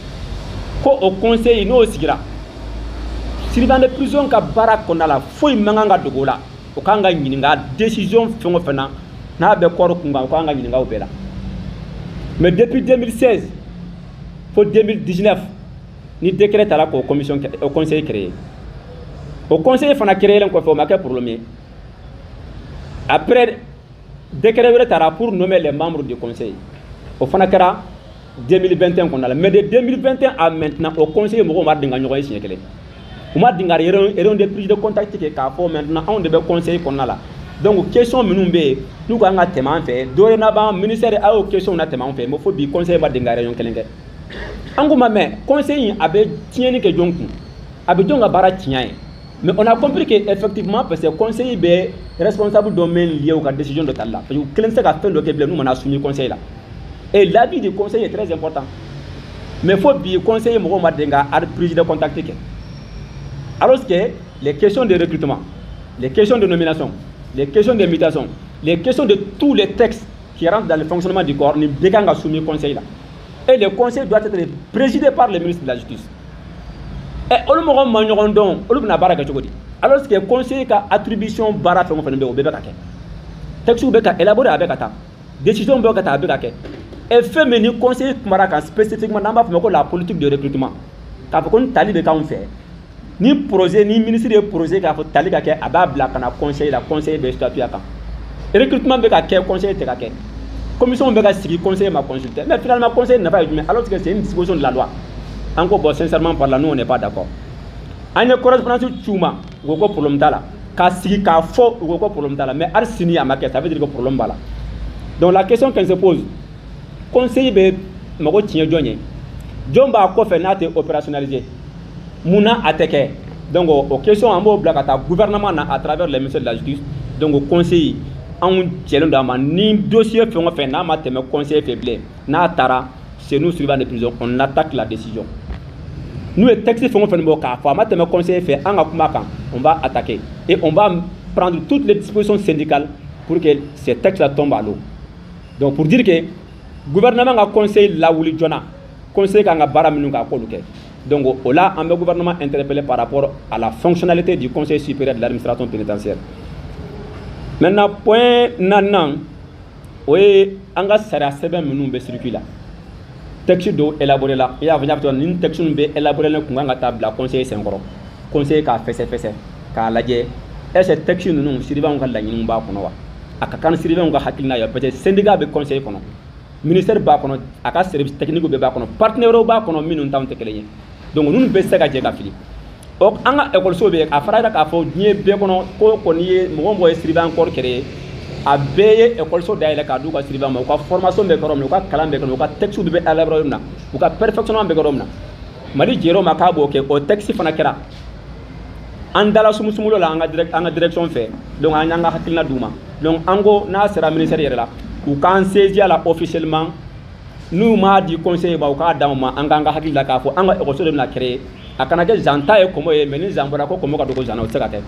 Ko o conseil, n'o sigira, surveillant de prison ka baara kɔnɔna la, foyi man kan ka dogo o la. O kan ka ɲininka décision fɛn o fɛn na n'a bɛ corps kun kan, o kan ka ɲininka o bɛɛ la. Mais depuis 2016 fo 2019, ni décret tara k'o commission, o conseil créé, o conseil fana créé kɔfɛ, o ma kɛ problème ye. Après, décret wɛrɛ tara pour nommer les membres du conseil, o fana kɛra 2021 kɔnɔna la. Mais de 2021 à maintenant, o conseil mɔgɔw ma deli ka ɲɔgɔn ye siɲɛ kelen, u ma deli ka réunion de prise de contact kɛ k'a fɔ maintenant anw de bɛ conseil kɔnɔna la. Donc question minnu bɛ yen n'u kan ka tɛmɛ an fɛ dorénavant, ministère a y'o question na tɛmɛ an fɛ. Mais fo bi, conseil ma deli ka réunion kelen kɛ. An ko ma, mais conseil in a bɛ tiɲɛni kɛ jɔn kun? A bɛ jɔn ka baara tiɲɛ ye? Mais on a compris que effectivement, parce que conseil bɛ responsable dɔ min lié u ka décision dɔ tali la, parce que u kelen tɛ se ka fɛn dɔ kɛ bilen n'u mana soumis conseil la, et l'avis du conseil est très important. Mais fo bi, conseil mɔgɔw ma deli ka prise de contact kɛ, alors que les questions de recrutement, les questions de nomination, les questions de mutation, Les questions de tous les textes qui rentrent dans le fonctionnement du corps, nin bɛɛ kan ka soumis conseil la. Et le conseil doit être présidé par le ministre de la Justice. Ɛ, olu mɔgɔ ma ɲɔgɔn dɔn, olu bɛna baara kɛ cogo di, alors que conseil ka attribution, baara fɛn o fɛn bɛ yen, o bɛɛ bɛ ka kɛ? Texte bɛ ka élaborer, a bɛ ka taa, décision bɛ ka taa, a bɛ ka kɛ. Et fɛn min ni conseil kumara kan spécifiquement, n'an b'a fɔ ma ko la politique de recrutement, k'a fɔ ko ni tali bɛ k'anw fɛ, ni projet, ni ministre ye projet k'a fɔ tali ka kɛ, a b'a bila ka na conseil la, conseil bɛ statuer a kan. Recrutement bɛ ka kɛ, conseil tɛ ka kɛ. Commission bɛ ka sigi, conseil ma consulter. Mais finalement, conseil nafa ye jumɛn, alors que c'est une disposition de la loi? An ko bon, sincèrement parlant, nous, on n'est pas d'accord. An ye correspondance c'u ma, u ko ko problème t'a la. K'a sigi k'a fɔ, u ko ko problème t'a la, mais hali sini a ma kɛ. Ça veut dire que problème b'a la. Donc la question qu'on se pose: conseil bɛ mago tiɲɛ jɔn ye? Jɔn b'a kɔfɛ n'a tɛ opérationnaliser? Munna a tɛ kɛ? Donc o question, an b'o bila ka taa gouvernement na à travers le ministère de la Justice. Donc o conseil, anw jɛlen don a ma. Ni dossier fɛn o fɛn n'a ma tɛmɛ conseil fɛ bilen, n'a taara, c'est nous, surveillants de prison, on attaque la décision. N'u ye texte fɛn o fɛn bɔ k'a fɔ a ma tɛmɛ conseil fɛ, an ka kuma kan, on va attaquer et on va prendre toutes les dispositions syndicales pour que ces textes-là tombent à l'eau. Donc pour dire que gouvernement ka conseil lawuli joona, conseil kan ka baara minnu kɛ, a k'olu kɛ. Donc o la, an bɛ gouvernement interpellé par rapport à la fonctionnalité du Conseil supérieur de l'administration pénitentiaire. Maintenant, point naaninan, o ye an ka sariya sɛbɛn minnu bɛ circuit la. Texte dɔw élaboré la, i y'a fɔ, n y'a fɔ cogo min, nin texte ninnu bɛ élaboré la kun kan ka taa bila conseil senkɔrɔ, conseil k'a fɛsɛfɛsɛ k'a lajɛ, est ce que texte ninnu, surveillant ka laɲiniw b'a kɔnɔ wa? A ka kan ni surveillant ka hakilina ye, parce que syndicat bɛ conseil kɔnɔ, ministère b'a kɔnɔ, a ka service technique bɛɛ b'a kɔnɔ, partenaires b'a kɔnɔ minnu t'anw tɛ kelen ye. Donc ninnu bɛɛ tɛ se ka jɛ ka fili. Ɔ, an ka ekɔliso bɛ yen, a fɔra yɛrɛ k'a fɔ diɲɛ bɛɛ kɔnɔ ko kɔni ye mɔgɔ o mɔgɔ ye surveillant corps créé, a bɛɛ ye ekɔliso dayɛlɛ k'a d'u ka surveillant ma, u ka formation bɛ kɛ yɔrɔ min na, u ka kalan bɛ kɛ, u ka texte bɛ élaborer yɔrɔ min na, u ka perfectionnement bɛ kɛ yɔrɔ min na. Mali jɛr'o ma k'a b'o kɛ. O texte fana kɛra an dala sumusumulo la an ka direction fɛ. Donc an y'an ka hakilina d'u ma. Donc an ko n'a sera ministère yɛrɛ la, u k'an saisir a la officiellement. N'u m'a di conseil ma, u k'a d'anw ma, an k'an ka hakili la k'a fɔ an ka ekɔliso de bɛna créer. A kana kɛ zan ta ye kɔmɔ ye, mais ni zan bɔra ko kɔmɔ ka dogo zan na, o tɛ se ka kɛ.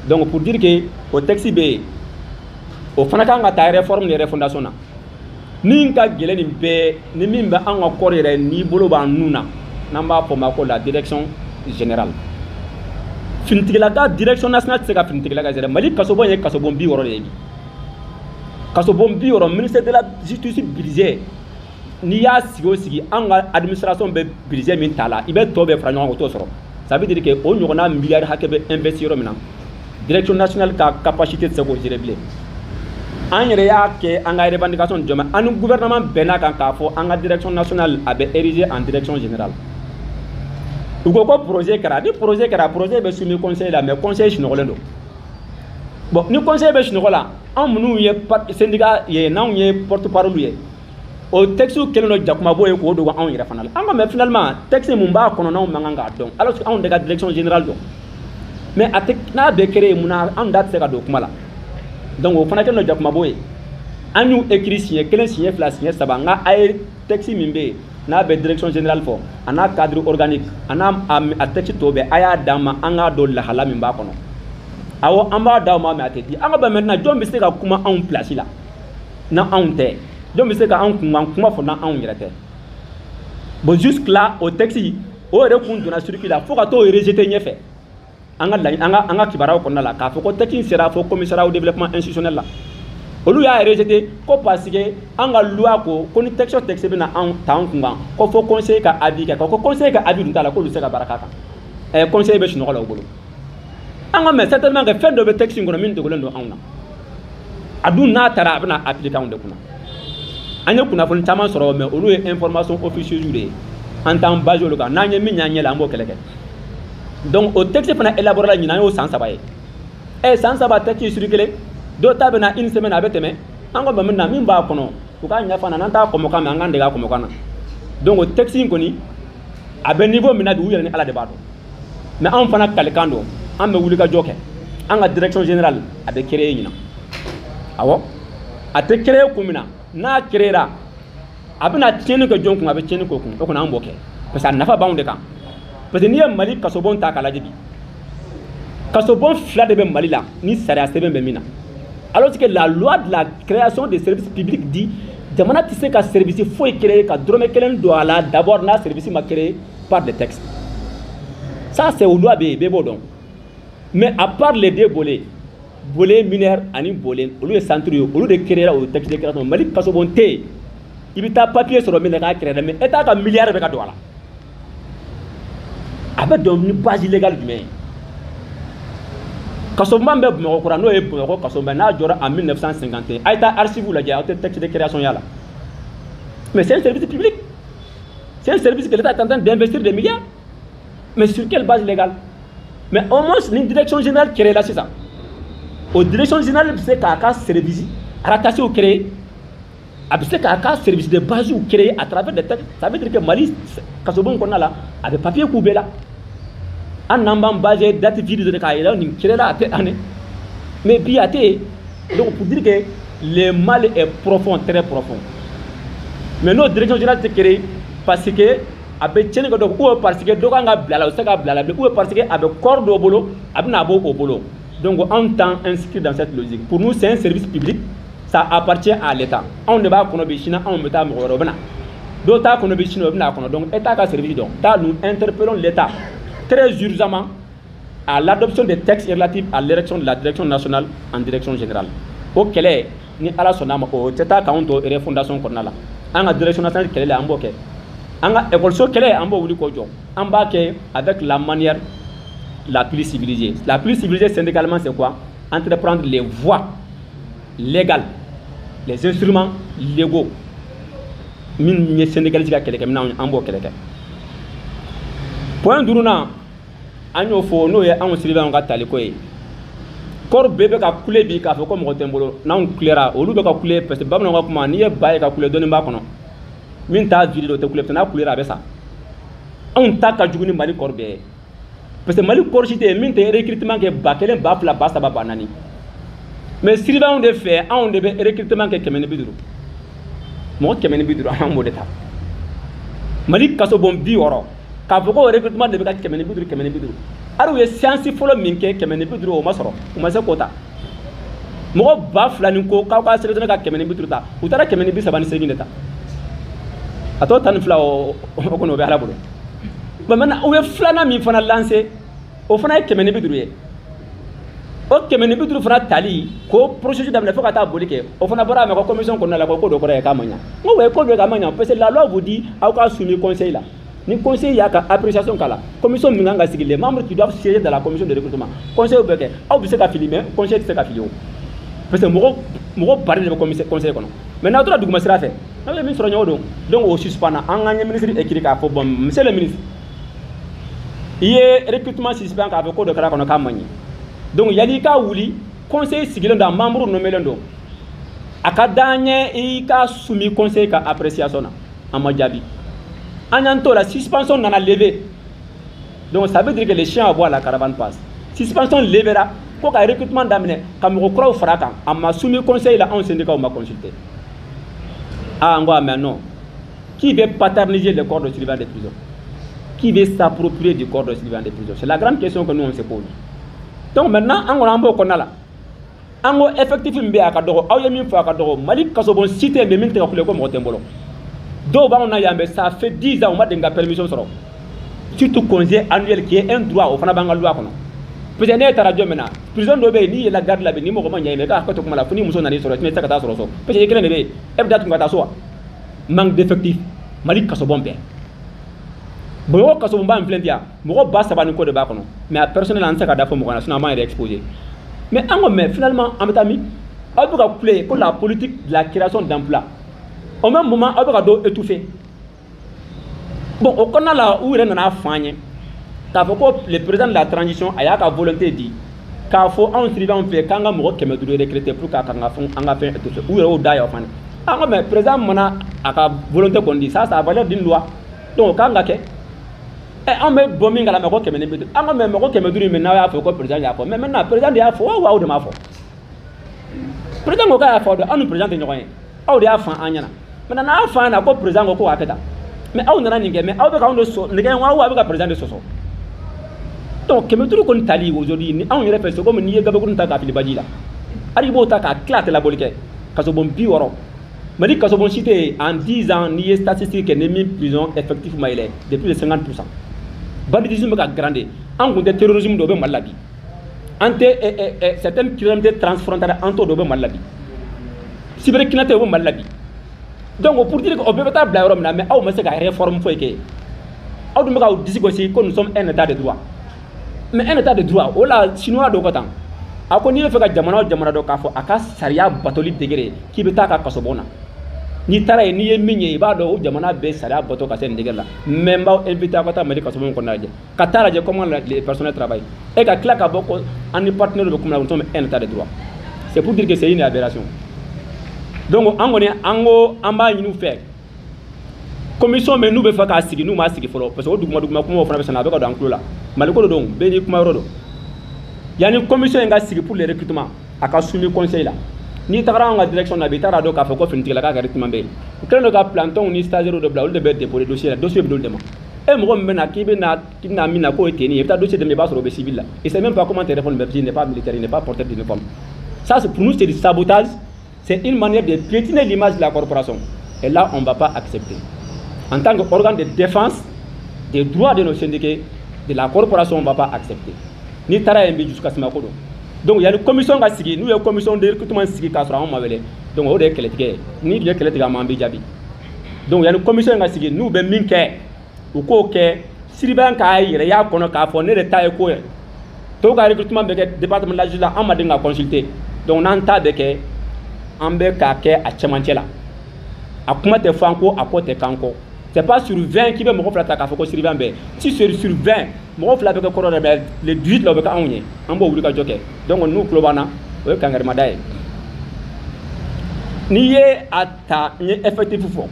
Donc pour dire que o texte bɛ yen, o fana kan ka taa réforme ni refondation na. Ni ka gɛlɛn nin bɛɛ ni min bɛ an ka corps yɛrɛ n'i bolo b'an nun na, n'an b'a fɔ o ma ko la direction générale. Finitigilaka direction nationale tɛ se ka finitigilaka gérer. Mali kasobon ye kasobon 60 de ye bi, kasobon 60. Ministère de la Justice budget, n'i y'a sigi o sigi, an ka administration bɛ budget min ta la, i bɛ tɔ bɛɛ fara ɲɔgɔn kan, o t'o sɔrɔ. Ça veut dire que o ɲɔgɔnna miliyari hakɛ bɛ investir yɔrɔ min na, direction nationale ka capacité tɛ se k'o gérer bilen. An yɛrɛ y'a kɛ an ka revendication jɔn, an ni gouvernement bɛnna kan k'a fɔ an ka direction nationale a bɛ ériger en direction générale. U ko ko projet kɛra. Ni projet kɛra, projet bɛ soumis conseil la, mais conseil sunɔgɔlen don. Bon, ni conseil bɛ sunɔgɔ la, anw minnu ye syndicat ye, n'anw ye porte parole ye, o texte kɛlen don jakumabo ye k'o dogo anw yɛrɛ fana la. An ko mais finalement, texte mun b'a kɔnɔ n'anw man kan k'a dɔn, alors que anw de ka direction générale dɔn? Mais a tɛ n'a bɛ créer, mun na anw da tɛ se ka don kuma la? Donc o fana kɛlen don jakumabo ye. An y'u écrit siɲɛ kelen, siɲɛ fila, siɲɛ saba, n ka a ye texte min bɛ yen n'a bɛ direction générale fɔ, a n'a cadre organique, a n'a a texte tɔ bɛɛ, a y'a d'an ma, an k'a dɔn lahala min b'a kɔnɔ. Awɔ, an b'a d'aw ma, mais a tɛ di an ka. Ban maintenant, jɔn bɛ se ka kuma anw place la na anw tɛ? Jɔn bɛ se ka anw kunkan kuma fɔ na anw yɛrɛ tɛ? Bon, jusque là, o texte o yɛrɛ kun donna circuit la fo ka t'o rejeter ɲɛfɛ. An ka laɲini, an ka kibaruyaw kɔnɔna la, k'a fɔ ko texte in sera fo commissariat au développement institutionnel la, olu y'a rejeté ko parce que an ka loi ko ko ni texte o texte bɛna anw ta an kun kan, ko fo conseil ka avis kɛ, ko conseil ka avis dun t'a la, k'olu tɛ se ka baara k'a kan. Ɛ, conseil bɛ sunɔgɔ la u bolo. An ka, mais certainement que fɛn dɔ bɛ texte in kɔnɔ min dogolen don anw na. A dun n'a taara, a bɛna appliquer anw de kunna. An ye kunnafoni caman sɔrɔ, mais olu ye information officieuse de ye, an t'an basé olu kan. N'an ye min y'an ɲɛ la, an b'o kɛlɛ kɛ. Donc o texte fana élaboré la ɲinan, an y'o san 3 ye. Ɛ, san 3 texte circulé, dɔw ta bɛ na une semaine, a bɛ tɛmɛ. An ko min na, min b'a kɔnɔ, u k'a ɲɛfɔ an na, n'an t'a kɔmɔkan mɛn, an k'an dege a kɔmɔkan na. Donc o texte in kɔni, a bɛ niveau min na bi, u yɛrɛ ni Ala de b'a dɔn. Mais anw fana kalikan don, an bɛ wuli ka jɔ kɛ. An ka direction générale a bɛ créer ɲinan. Awɔ, a tɛ créer kun min na, n'a créera, a bɛna tiɲɛni kɛ jɔn kun? A bɛ tiɲɛni k'o kun, o kɔni an b'o kɛ, parce que a nafa b'anw de kan. Parce que n'i ye Mali kasobon ta k'a lajɛ bi, kasobon fila de bɛ Mali la ni sariya sɛbɛn bɛ min na. Alors que la loi de la création des services publics dit jamana tɛ se ka service foyi créer ka dɔrɔmɛ kelen don a la d'abord n'a service ma créer par des textes. Ça, c'est o loi bɛ yen, bɛɛ b'o dɔn. Mais à part les deux volets, volet mineur ani volet, olu ye centre ye, olu de créer o texte de création. Mali kasobon tɛ yen i bɛ taa papier sɔrɔ min na k'a créer, mais État ka milliard bɛ ka don a la. A bɛ don ni base légale jumɛn ye? Kasobon bɛ Bamakɔ kura, n'o ye Bamakɔ kasobon, n'a jɔra en 1951, a ye taa archive lajɛ, aw tɛ texte de création y'a la. Mais c'est un service public, c'est un service que l'État est en train d'investir des milliards, mais sur quelle base légale? Mais au moins ni direction générale créée la sisan, o direction générale bɛ se k'a ka service rattaché créer, a bɛ se k'a ka service de base créer à travers des textes. Ça veut dire que Mali kasobon kɔnɔna la, a bɛ papier k'u bɛɛ la. An n'an b'an basé date vide de k'a yira nin créé la a tɛ année, mais bi a tɛ yen. Donc pour dire que le mal est profond, très profond. Mais n'o direction générale tɛ créer parce que a bɛ tiɲɛni kɛ dɔ, ou parce que dɔ kan ka bila la, o tɛ se ka bila la bilen, ou parce que a bɛ corps dɔ bolo, a bɛna bɔ o bolo. Donc anw t'an inscrit dans cette logique. Pour nous, c'est un service public, ça appartient à l'État. Anw de b'a kɔnɔ bi, sini anw bɛ taa, mɔgɔ wɛrɛ o bɛ na, dɔw t'a kɔnɔ bi, sini o bɛ n'a kɔnɔ. Donc État ka service dɔn taa. Nous interpellons l'État très urgemment à l'adoption des textes relatifs à l'élection de la direction nationale en direction générale. O kɛlɛ, ni Ala sɔnna a ma, o tɛ taa k'anw to refondation kɔnɔna la. An ka direction nationale kɛlɛ la, an b'o kɛ. An ka école kɛlɛ, an b'o wuli k'o jɔ. An b'a kɛ avec la manière la plus civilisée. La plus civilisée syndicalement, c'est quoi? Entreprendre les voies légales, les instruments légaux min ye syndicaliste ka kɛlɛkɛminɛnw, an b'o kɛlɛ kɛ. Point duurunan, an y'o fɔ, n'o ye anw surveillant ka taliko ye. Corps bɛɛ bɛ ka kule bi k'a fɔ ko mɔgɔ tɛ n bolo. N'anw kulera, olu bɛ ka kule, parce que bamananw ka kuma, n'i ye ba ye ka kule, dɔɔnin b'a kɔnɔ. Min t'a vide, o tɛ kule, n'a kulera a bɛ sa. Anw ta ka jugu ni Mali corps bɛɛ ye, parce que Mali corps si tɛ yen min tɛ recrutement kɛ 1000, 2000, 3000, 4000. Mais surveillant de fɛ, anw de bɛ recrutement kɛ 150, mɔgɔ 150, an b'o de ta. Mali kasobon 60, k'a fɔ ko recrutement de bɛ ka 150, 150. Hali u ye séance fɔlɔ min kɛ, 150, o ma sɔrɔ, u ma se k'o ta. Mɔgɔ 2000 ni ko k'aw ka sélectionné ka 150 ta, u taara 138 de ta. A tɔ 12, o kɔni, o bɛ Ala bolo. Bon, maintenant u ye filanan min fana lancé, o fana ye 150 ye. O 150 fana tali k'o processus daminɛ fo ka taa boli kɛ, o fana bɔra a ma ko commission kɔnɔna la, ko dɔ kɔrɔ ye k'a ma ɲa. N ko ouais, ko dɔ k'a ma ɲa, parce que la loi vous dit aw k'a soumis conseil la. Ni conseil y'a ka appréciation k'a la, commission min kan ka sigi, les membres qui doivent siéger dans la commission de recrutement, conseil bɛ kɛ. Aw bɛ se ka fili, mais conseil tɛ se ka fili o, parce que mɔgɔ mɔgɔ bari de bɛ conseil kɔnɔ. Mais n'aw tora duguma sira fɛ, n'aw ye min sɔrɔ ɲɔgɔn don. Donc o suspend na. An ka ɲɛ ministre écrit k'a fɔ: bon, monsieur le ministre, i ye recrutement suspend k'a fɔ ko dɔ kɛra kɔnɔ k'a ma ɲɛ. Donc yanni i ka wuli, conseil sigilen don, a membre nommé don, a ka d'an ye i ka soumis conseil ka appréciation na. An ma jaabi. An y'an t'o la, suspension nana lever. Donc ça veut dire que les chiens aboient, la caravane passe. Suspension levera ko ka recrutement daminɛ ka mɔgɔ kuraw fara kan, a ma soumis conseil la, anw syndicat ma consulter. Ah, n ko ah, mais non. Qui veut paterniser le corps de surveillant des prisons? Qui veut s'approprier du corps de surveillant des prisons? C'est la grande question que nous, on se pose. Donc maintenant, an kɔni, an b'o kɔnɔna la. An ko effectif min bɛ yen, a ka dɔgɔ. Aw ye min fɔ, a ka dɔgɔ. Mali kasobon si tɛ yen mais min tɛ ka kule ko mɔgɔ tɛ n bolo. Dɔw b'anw na yan, mais ça fait 10 ans u ma deli ka permission sɔrɔ, surtout congé annuel qui est un droit, o fana b'an ka loi kɔnɔ. Parce que ne taara jɔn min na, prison dɔ bɛ yen, n'i yɛlɛla garde la bi, ni mɔgɔ ma ɲɛ i ma, i ka hakɛ to kuma la, fo ni muso nan'i sɔrɔ, i tɛ se ka taa sɔrɔ so, parce que i kelen de bɛ yen, e bɛ taa tun ka taa so wa? Manque d'effectif. Mali kasobon bɛɛ, Bamakɔ kasobonba in filɛ nin ye yan, mɔgɔ 3000 ni kɔ de b'a kɔnɔ, mais a personnel, an tɛ se ka da fɔ mɔgɔ na, sinon an b'an yɛrɛ exposé. Mais an ko, mais finalement an bɛ taa min? Aw bɛ ka kule ko la politique de la création d'emploi, au même moment aw bɛ ka dɔw étouffer. Bon, o kɔnɔna la, u yɛrɛ nana fɔ an ye k'a fɔ ko le président de la transition, a y'a ka volonté di k'a fɔ anw surveillant fɛ k'an ka mɔgɔ 500 recruter pour k'a kan ka fɛn, an ka fɛn étouffer. U yɛrɛ y'o da y'aw fana. An ko mais président mana a ka volonté kɔni di, ça a valeur d'une loi, donc o kan ka kɛ. Ɛ, an bɛ bɔ min kalama ko 150, an ko mais mɔgɔ 500 in, n'aw y'a fɔ ko président y'a fɔ, mais maintenant président de y'a fɔ wa aw de m'a fɔ? Président ko k'a y'a fɔ, aw ni président tɛ ɲɔgɔn ye, aw de y'a fɔ an ɲɛna. Maintenant n'a fɔ an ɲɛna ko président ko k'a kɛ tan, mais aw nana nin kɛ, mais aw bɛ k'anw de sɔ nɛgɛ wa aw bɛ ka président de sɔsɔ? Donc 500 kɔni tali aujourd'hui ni anw yɛrɛ fɛ, c'est comme n'i ye gabakurun ta k'a fili baji la. Hali i b'o ta k'a tila, a tɛ labɔli kɛ. Kasobon 60, Mali kasobon si tɛ yen en 10 ans, n'i ye statistique kɛ, ni min prison effectif ma yɛlɛ de plus de 50%. Banditisme bɛ ka grandir. An kun tɛ terrorisme dɔ bɛ Mali la bi, an tɛ certaines criminalités transfrontalières, an t'o dɔ bɛ Mali la bi, cybercriminalité o bɛ Mali la bi. Donc pour dire que o bɛɛ bɛ taa bila yɔrɔ min na, mais aw ma se ka réforme foyi kɛ. Aw dun bɛ k'aw disi gosi ko nous sommes un état de droit. Mais un état de droit o la, chinois dɔw ka tan a ko n'i bɛ fɛ ka jamana o jamana dɔn k'a fɔ a ka sariya batoli degré, k'i bɛ taa ka kasobon na. N'i taara yen, n'i ye min ye, i b'a dɔn o jamana bɛ sariya bato ka se nin degré la. Mais n b'aw invité, aw ka taa Mali kasobon kɔnɔna lajɛ, ka taa lajɛ comment les personnels travaillent, et ka tila ka bɔ ko an ni partenaire bɛ kuma la, nous sommes un état de droit. C'est pour dire que c'est une aberration. Donc an kɔni, an ko an b'a ɲini u fɛ, commission min n'u bɛ fɛ k'a sigi, n'u m'a sigi fɔlɔ, parce que o duguma duguma kumaw fana bɛ sɛnɛ, a bɛ ka don an tulo la. Mali ko de don, bɛɛ n'i kuma yɔrɔ don. Yanni commission in ka sigi pour le recrutement, a ka soumis conseil la. N'i tagara anw ka direction na bi, i taara dɔn k'a fɔ ko finitigilaka ka recrutement bɛ yen. U kɛlen don ka planton ni stagiaires dɔ bila, olu de bɛ déposer dossier la. Dossier bɛ d'olu de ma. E mɔgɔ min bɛ na k'i bɛ na, k'i bɛna min na k'o ye tenue ye, i bɛ taa dossier dɛmɛ, i b'a sɔrɔ o bɛ civil la. Il sait même pas comment te répondre, même s'il n'est pas militaire, il n'est pas porteur d'uniforme. Ça, c'est pour nous, c'est du sabotage, c'est une manière de piétiner l'image de la corporation, et là, on ne va pas accepter. En tant qu'organe de défense des droits de nos syndiqués, de la corporation, on ne va pas accepter. N'i taara yen bi, dusukasima ko don. Donc yanni commission ka sigi, n'u ye commission de recrutement sigi k'a sɔrɔ anw ma wele, donc o de ye kɛlɛtigɛ ye. N'i tun ye kɛlɛ tigɛ a ma, an b'i jaabi. Donc yanni commission ka sigi, n'u bɛ min kɛ, u k'o kɛ. Surveillant k'a yɛrɛ y'a kɔnɔ k'a fɔ ne de ta ye ko ye. Tɔw ka recrutement bɛ kɛ département de la justice la, an ma deli ka consulter. Donc n'an ta bɛ kɛ, an bɛ k'a kɛ a cɛmancɛ la. A kuma tɛ fɔ an ko, a ko tɛ k'an kɔ. C'est pas sur 20 k'i bɛ mɔgɔ fila ta k'a fɔ ko surveillant bɛɛ. Si sur 20, mɔgɔ fila bɛ kɛ kɔrɔ dɛ, mais les 18 la, o bɛ kɛ anw ye. An b'o wuli ka jɔ kɛ. Donc n'u tulo b'an na, o ye kankarimada ye. N'i ye a ta, n ye effectif fɔ,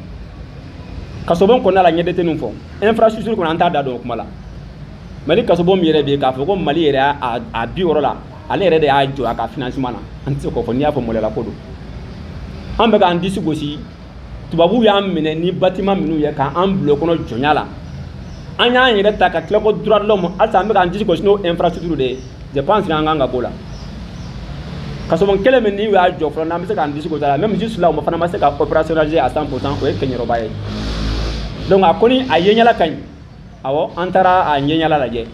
kasobon kɔnɔna la, n ye détenu fɔ, infrastructure kɔnɔ, an t'a da don o kuma la. Mali kasobon min yɛrɛ bɛ yen, k'a fɔ ko Mali yɛrɛ y'a a 60 la, ale yɛrɛ de y'a jɔ a ka financement na, an tɛ se k'o fɔ. N'i y'a fɔ, maloyala ko don. An bɛ k'an disi gosi, tubabuw y'an minɛ ni bâtiment minnu ye k'an bila o kɔnɔ jɔnya la, an y'an yɛrɛ ta ka tila ko droit de l'homme, halisa an bɛ k'an disi gosi n'o infrastructure de ye. Je pense que an kan ka b'o la. Kasobon kelen min n'i y'a jɔ fɔlɔ, n'an bɛ se k'an disi gosi a la, même juste là, o fana ma se ka opérationnaliser à 100%, o ye Kɛɲɛrɔba ye. Donc a kɔni a yeɲɛla ka ɲi, awɔ, an taara a ɲɛɲɛla lajɛ,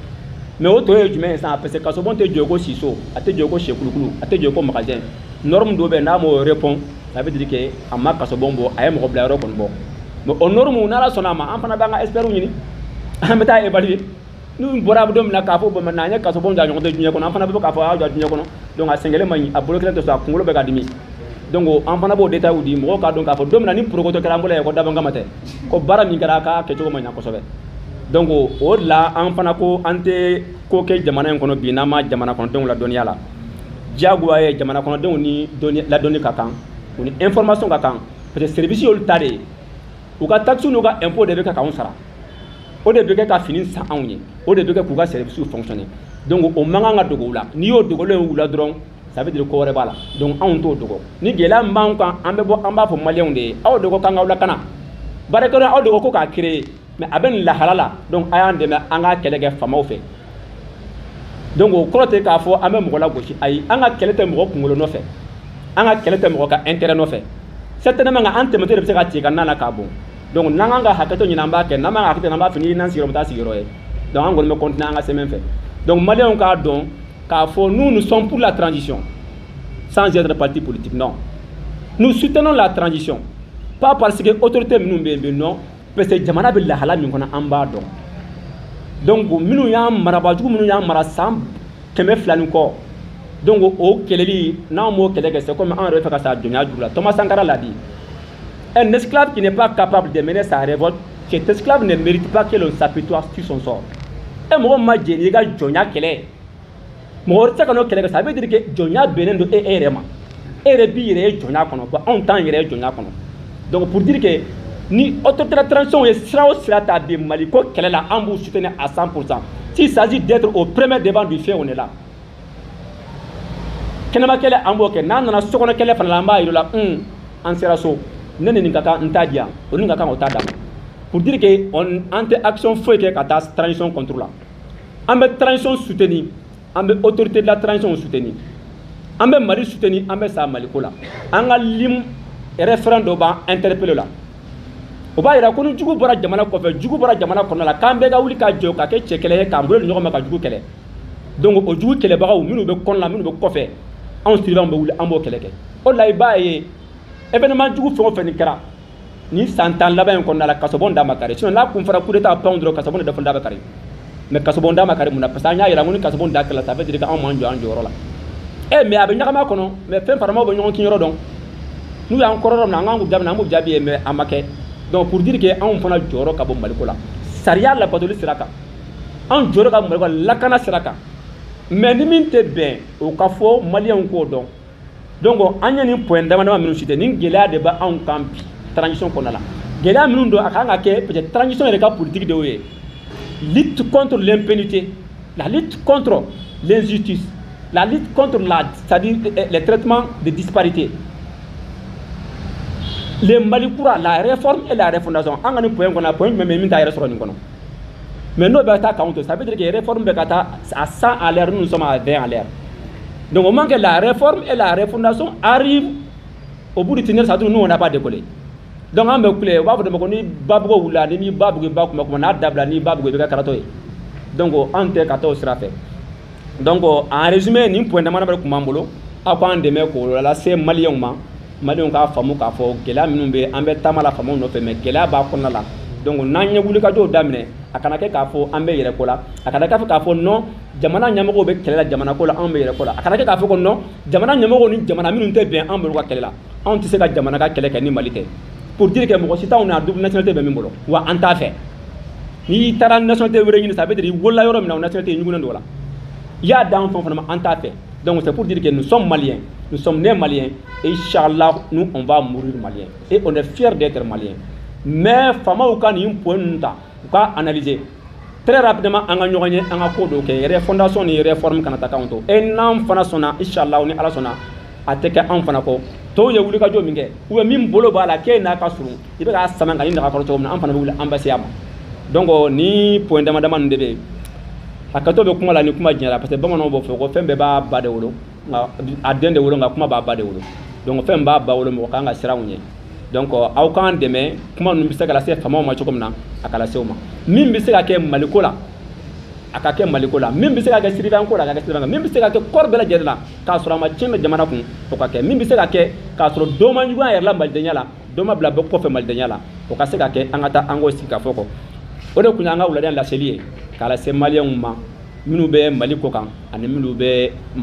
mais o tɔ ye jumɛn ye sisan? Parce que kasobon tɛ jɔ ko siso, a tɛ jɔ ko sɛkulukulu, a tɛ jɔ ko magasin. Norme dɔ bɛ yen, n'a m'o répond, ça veut dire que a ma kasobon bɔ, a ye mɔgɔ bila yɔrɔ kɔni bɔ. Mais o norme, n'Ala sɔnna a ma, an fana b'an ka experts ɲini, an bɛ taa évaluer. N'u bɔra don min na k'a fɔ bon, maintenant an ye kasobon jɔ, a ɲɔgɔn tɛ diɲɛ kɔnɔ, an fana bɛ k'a fɔ a y'a jɔ diɲɛ kɔnɔ. Donc a sen kelen man ɲi, a bolo kelen tɛ sɔn, a kunkolo bɛ ka dimi. Donc an fana b'o détails di mɔgɔw k'a dɔn k'a fɔ don min na ni porokoto kɛra an bolo yen, ko dabɔn kama tɛ, ko baara min kɛra, a k'a kɛcogo ma ɲa kosɛbɛ. Donc o de la, an fana ko an tɛ ko kɛ jamana in kɔnɔ bi n'an ma jamana kɔnɔdenw ladɔnniya la. Diyagoya ye, jamana kɔnɔdenw ni ladɔnni ka kan, u ni information ka kan, parce que service y'olu ta de ye. U ka taxe n'u ka impôt de bɛ kɛ k'anw sara, o de bɛ kɛ ka fini san anw ye, o de bɛ kɛ k'u ka service fonctionner. Donc o man kan ka dogo u la. N'i y'o dogolen u la dɔrɔn, ça veut dire ko wɛrɛ b'a la. Donc anw t'o dogo. Ni gɛlɛya min b'anw kan, an bɛ bɔ, an b'a fɔ maliyɛnw de ye: aw de ko k'an k'aw lakana, baarakɛyɔrɔ aw de ko k'a créer, mais a bɛ nin lahala la. Donc a y'an dɛmɛ, an ka kɛlɛ kɛ faamaw fɛ. Donc o kɔrɔ tɛ k'a fɔ an bɛ mɔgɔ lagosi, ayi. An ka kɛlɛ tɛ mɔgɔ kunkolo nɔfɛ, an ka kɛlɛ tɛ mɔgɔ ka intérêt nɔfɛ. Certainement nka an tɛmɛtɔ de bɛ se ka ci ka na k'a bon. Donc n'an kan ka hakɛto ɲini, an b'a kɛ. N'an m'an ka hakɛto ɲini, an b'a fɔ n'i n'an sigiyɔrɔ bɛ taa sigiyɔrɔ ye. Donc an kɔni bɛ continuer an ka semaine fɛ. Donc maliyɛnw k'a dɔn k'a fɔ nous, nous sommes pour la transition sans être parti politique. Non, nous soutenons la transition, pas parce que autorité minnu bɛ yen bi, non, parce que jamana bɛ lahala min kɔnɔ, an b'a dɔn. Donc minnu y'an marabaajugu, minnu y'an mara san 200 ni kɔ, donc o kɛlɛli, n'an m'o kɛlɛ kɛ, c'est comme an yɛrɛ bɛ fɛ ka sa jɔnya juru la. Thomas Sankara l'a dit: un esclave qui n'est pas capable de mener sa révolte, cet esclave ne mérite pas que l'on s'apitoie sur son sort. E mɔgɔ min ma jɛn n'i ka jɔnya kɛlɛ, mɔgɔ wɛrɛ tɛ se ka n'o kɛlɛ kɛ. Ça veut dire que jɔnya bɛnnen don e e yɛrɛ ma, e yɛrɛ b'i yɛrɛ ye jɔnya kɔnɔ. Bon, anw t'an yɛrɛ ye jɔnya kɔnɔ. Donc pour dire que ni autorité de transition ye sira o sira ta bi Mali ko kɛlɛ la, an b'u soutenir à 100%. S'il s'agit d'être au premier devant du feu, on est là. Kɛnɛma kɛlɛ, an b'o kɛ. N'an nana sokɔnɔ kɛlɛ fana la, an b'a yir'u la an sera so, ne ni nin ka kan, n t'a di yan, o ni ka kan, o t'a d'a ma. Pour dire que on, an tɛ action foyi kɛ ka taa transition contre la. An bɛ transition soutenir, an bɛ autorité de la transition soutenir. An bɛ Mali soutenir, an bɛ sa Maliko la. An ka lim référent dɔ b'an interpellé la, o b'a yira ko ni jugu bɔra jamana kɔfɛ, jugu bɔra jamana kɔnɔ la, k'an bɛɛ ka wuli ka jɔ ka kɛ cɛ kɛlɛ ye, k'an bolo di ɲɔgɔn ma ka jugu kɛlɛ. Donc o jugu kɛlɛbagaw minnu bɛ kɔnɔ la, minnu bɛ kɔfɛ, anw surveillant bɛ wuli, an b'o kɛlɛ kɛ. O la, i b'a ye, événement jugu fɛn o fɛn nin kɛra ni san 10 laban in kɔnɔna la, kasobon da ma kari. Sinon n'a kun fɔra coup d'état panw dɔrɔn, kasobon de da bɛ kari. Mais kasobon da ma kari, mun na? Parce que an y'a yira ko ni kasobon da kɛla, ça veut dire que anw m'an jɔ an jɔyɔrɔ la. E mais a bɛ ɲagami a kɔnɔ, mais fɛn faramaw bɛ ɲɔgɔn kin yɔrɔ dɔn. N'u y'an kɔrɔ yɔrɔ min na, an k'an k'u jaabi, an b'u jaabi ye, mais a ma kɛ. Donc pour dire que anw fana jɔyɔrɔ ka bon Maliko la, sariya labatoli sira kan, anw jɔyɔrɔ ka bon Maliko la, lakana sira kan. Mais ni min tɛ bɛn, o ka fɔ Maliyɛnw k'o dɔn. Donc an ye nin point dama dama minnu cité, nin gɛlɛya de bɛ anw kan bi transition kɔnɔna la. Gɛlɛya minnu don, a kan ka kɛ peut-être transition yɛrɛ ka politique de y'o ye: lutte contre l'impunité, la lutte contre l'injustice, la lutte contre la, c'est-à-dire les traitements de disparité, le Mali kura, la réforme et la refondation. An ka nin point kɔnɔ, point jumɛn bɛ min t'a yɛrɛ sɔrɔ nin kɔnɔ? Mais n'o bɛ taa k'anw to, ça veut dire que réforme bɛ ka taa à 100 à l'heure, nous sommes à 20 à l'heure. Donc au moment que la réforme et la refondation arrivent au bout du tunnel, ça veut dire nous, on n'a pas décollé. Donc an bɛ kule, u b'a fɔ de ma ko ni babugu wulila, ni m'i ba bugu, i ba kuma kuma n'a dabila, n'i ba bugu, i bɛ kɛ karatɔ ye. Donc an tɛ ka taa o sira fɛ. Donc en résumé, nin point dama dama de tun b'an bolo. Aw k'an dɛmɛ k'o lase Maliyɛnw ma, Maliyɛnw k'a faamu k'a fɔ gɛlɛya minnu bɛ, an bɛ taama la faamaw nɔfɛ, mais gɛlɛya b'a kɔnɔna la. Donc n'an ye wulikajɔw daminɛ, a kana kɛ k'a fɔ an bɛ yɛrɛ ko la, a kana kɛ k'a fɔ non, jamana ɲɛmɔgɔw bɛ kɛlɛ la jamana ko la, anw bɛ yɛrɛ ko la, a kana kɛ k'a fɔ ko non, jamana ɲɛmɔgɔw ni jamana minnu tɛ bɛn, an b'olu ka kɛlɛ la. Anw tɛ se ka jamana ka kɛlɛ kɛ ni Mali tɛ. Pour dire que mɔgɔ si t'anw na double nationalité bɛ min bolo, wa an t'a fɛ. N'i taara nationalité wɛrɛ ɲini, ça veut dire i wolola yɔrɔ min na, o nationalité ɲugunnen don o la, i y'a d'an fɛn fana ma, an t'a fɛ. Donc c'est pour dire que nous sommes Maliens, nous sommes nés Maliens et inchallah, nous, on va mourir Maliens et on est fiers d'être Maliens. Mais faamaw ka nin point ninnu ta, u ka analyser très rapidement, an ka ɲɔgɔn ye, an ka ko dɔw kɛ, refondation ni réforme kana taa k'anw to. Et n'an fana sɔnna, inchallah, ni Ala sɔnna, a tɛ kɛ anw fana kɔ. Tɔw ye wulikajɔ min kɛ, ou bien min bolo b'a la k'e n'a ka surun, i bɛ k'a sama ka ni daga kɔrɔ cogo min na, an fana bɛ wuli, an bɛ se a ma. Donc ni point dama dama ninnu de bɛ yen. Hakɛto bɛ kuma la ni kuma jɛra, parce que bamananw b'o fɔ ko fɛn bɛɛ b'a ba de wolo, nka a den de wolo, nka kuma b'a ba de wolo. Donc fɛn b'a ba wolo, mɔgɔ kan ka siran u ɲɛ. Donc aw k'an dɛmɛ, kuma ninnu bɛ se ka lase faamaw ma cogo min na, a ka lase u ma. Min bɛ se ka kɛ Maliko la, a ka kɛ Maliko la. Min bɛ se ka kɛ surveillant ko la, a ka kɛ surveillant. Min bɛ se ka kɛ kɔrɔ bɛɛ lajɛlen la k'a sɔrɔ a ma tiɲɛ bɛ jamana kun, o ka kɛ. Min bɛ se ka kɛ k'a sɔrɔ dɔ ma ɲugun a yɛrɛ la malidenya la, dɔ ma bila bɔ kɔfɛ malidenya la, o ka se ka kɛ. An ka taa an k'o sigi ka fɔ kɔ. O de tun y'an ka wulada laseli ye k'a lase Maliyɛnw ma, minnu bɛ Mali kɔ kan ani minnu bɛ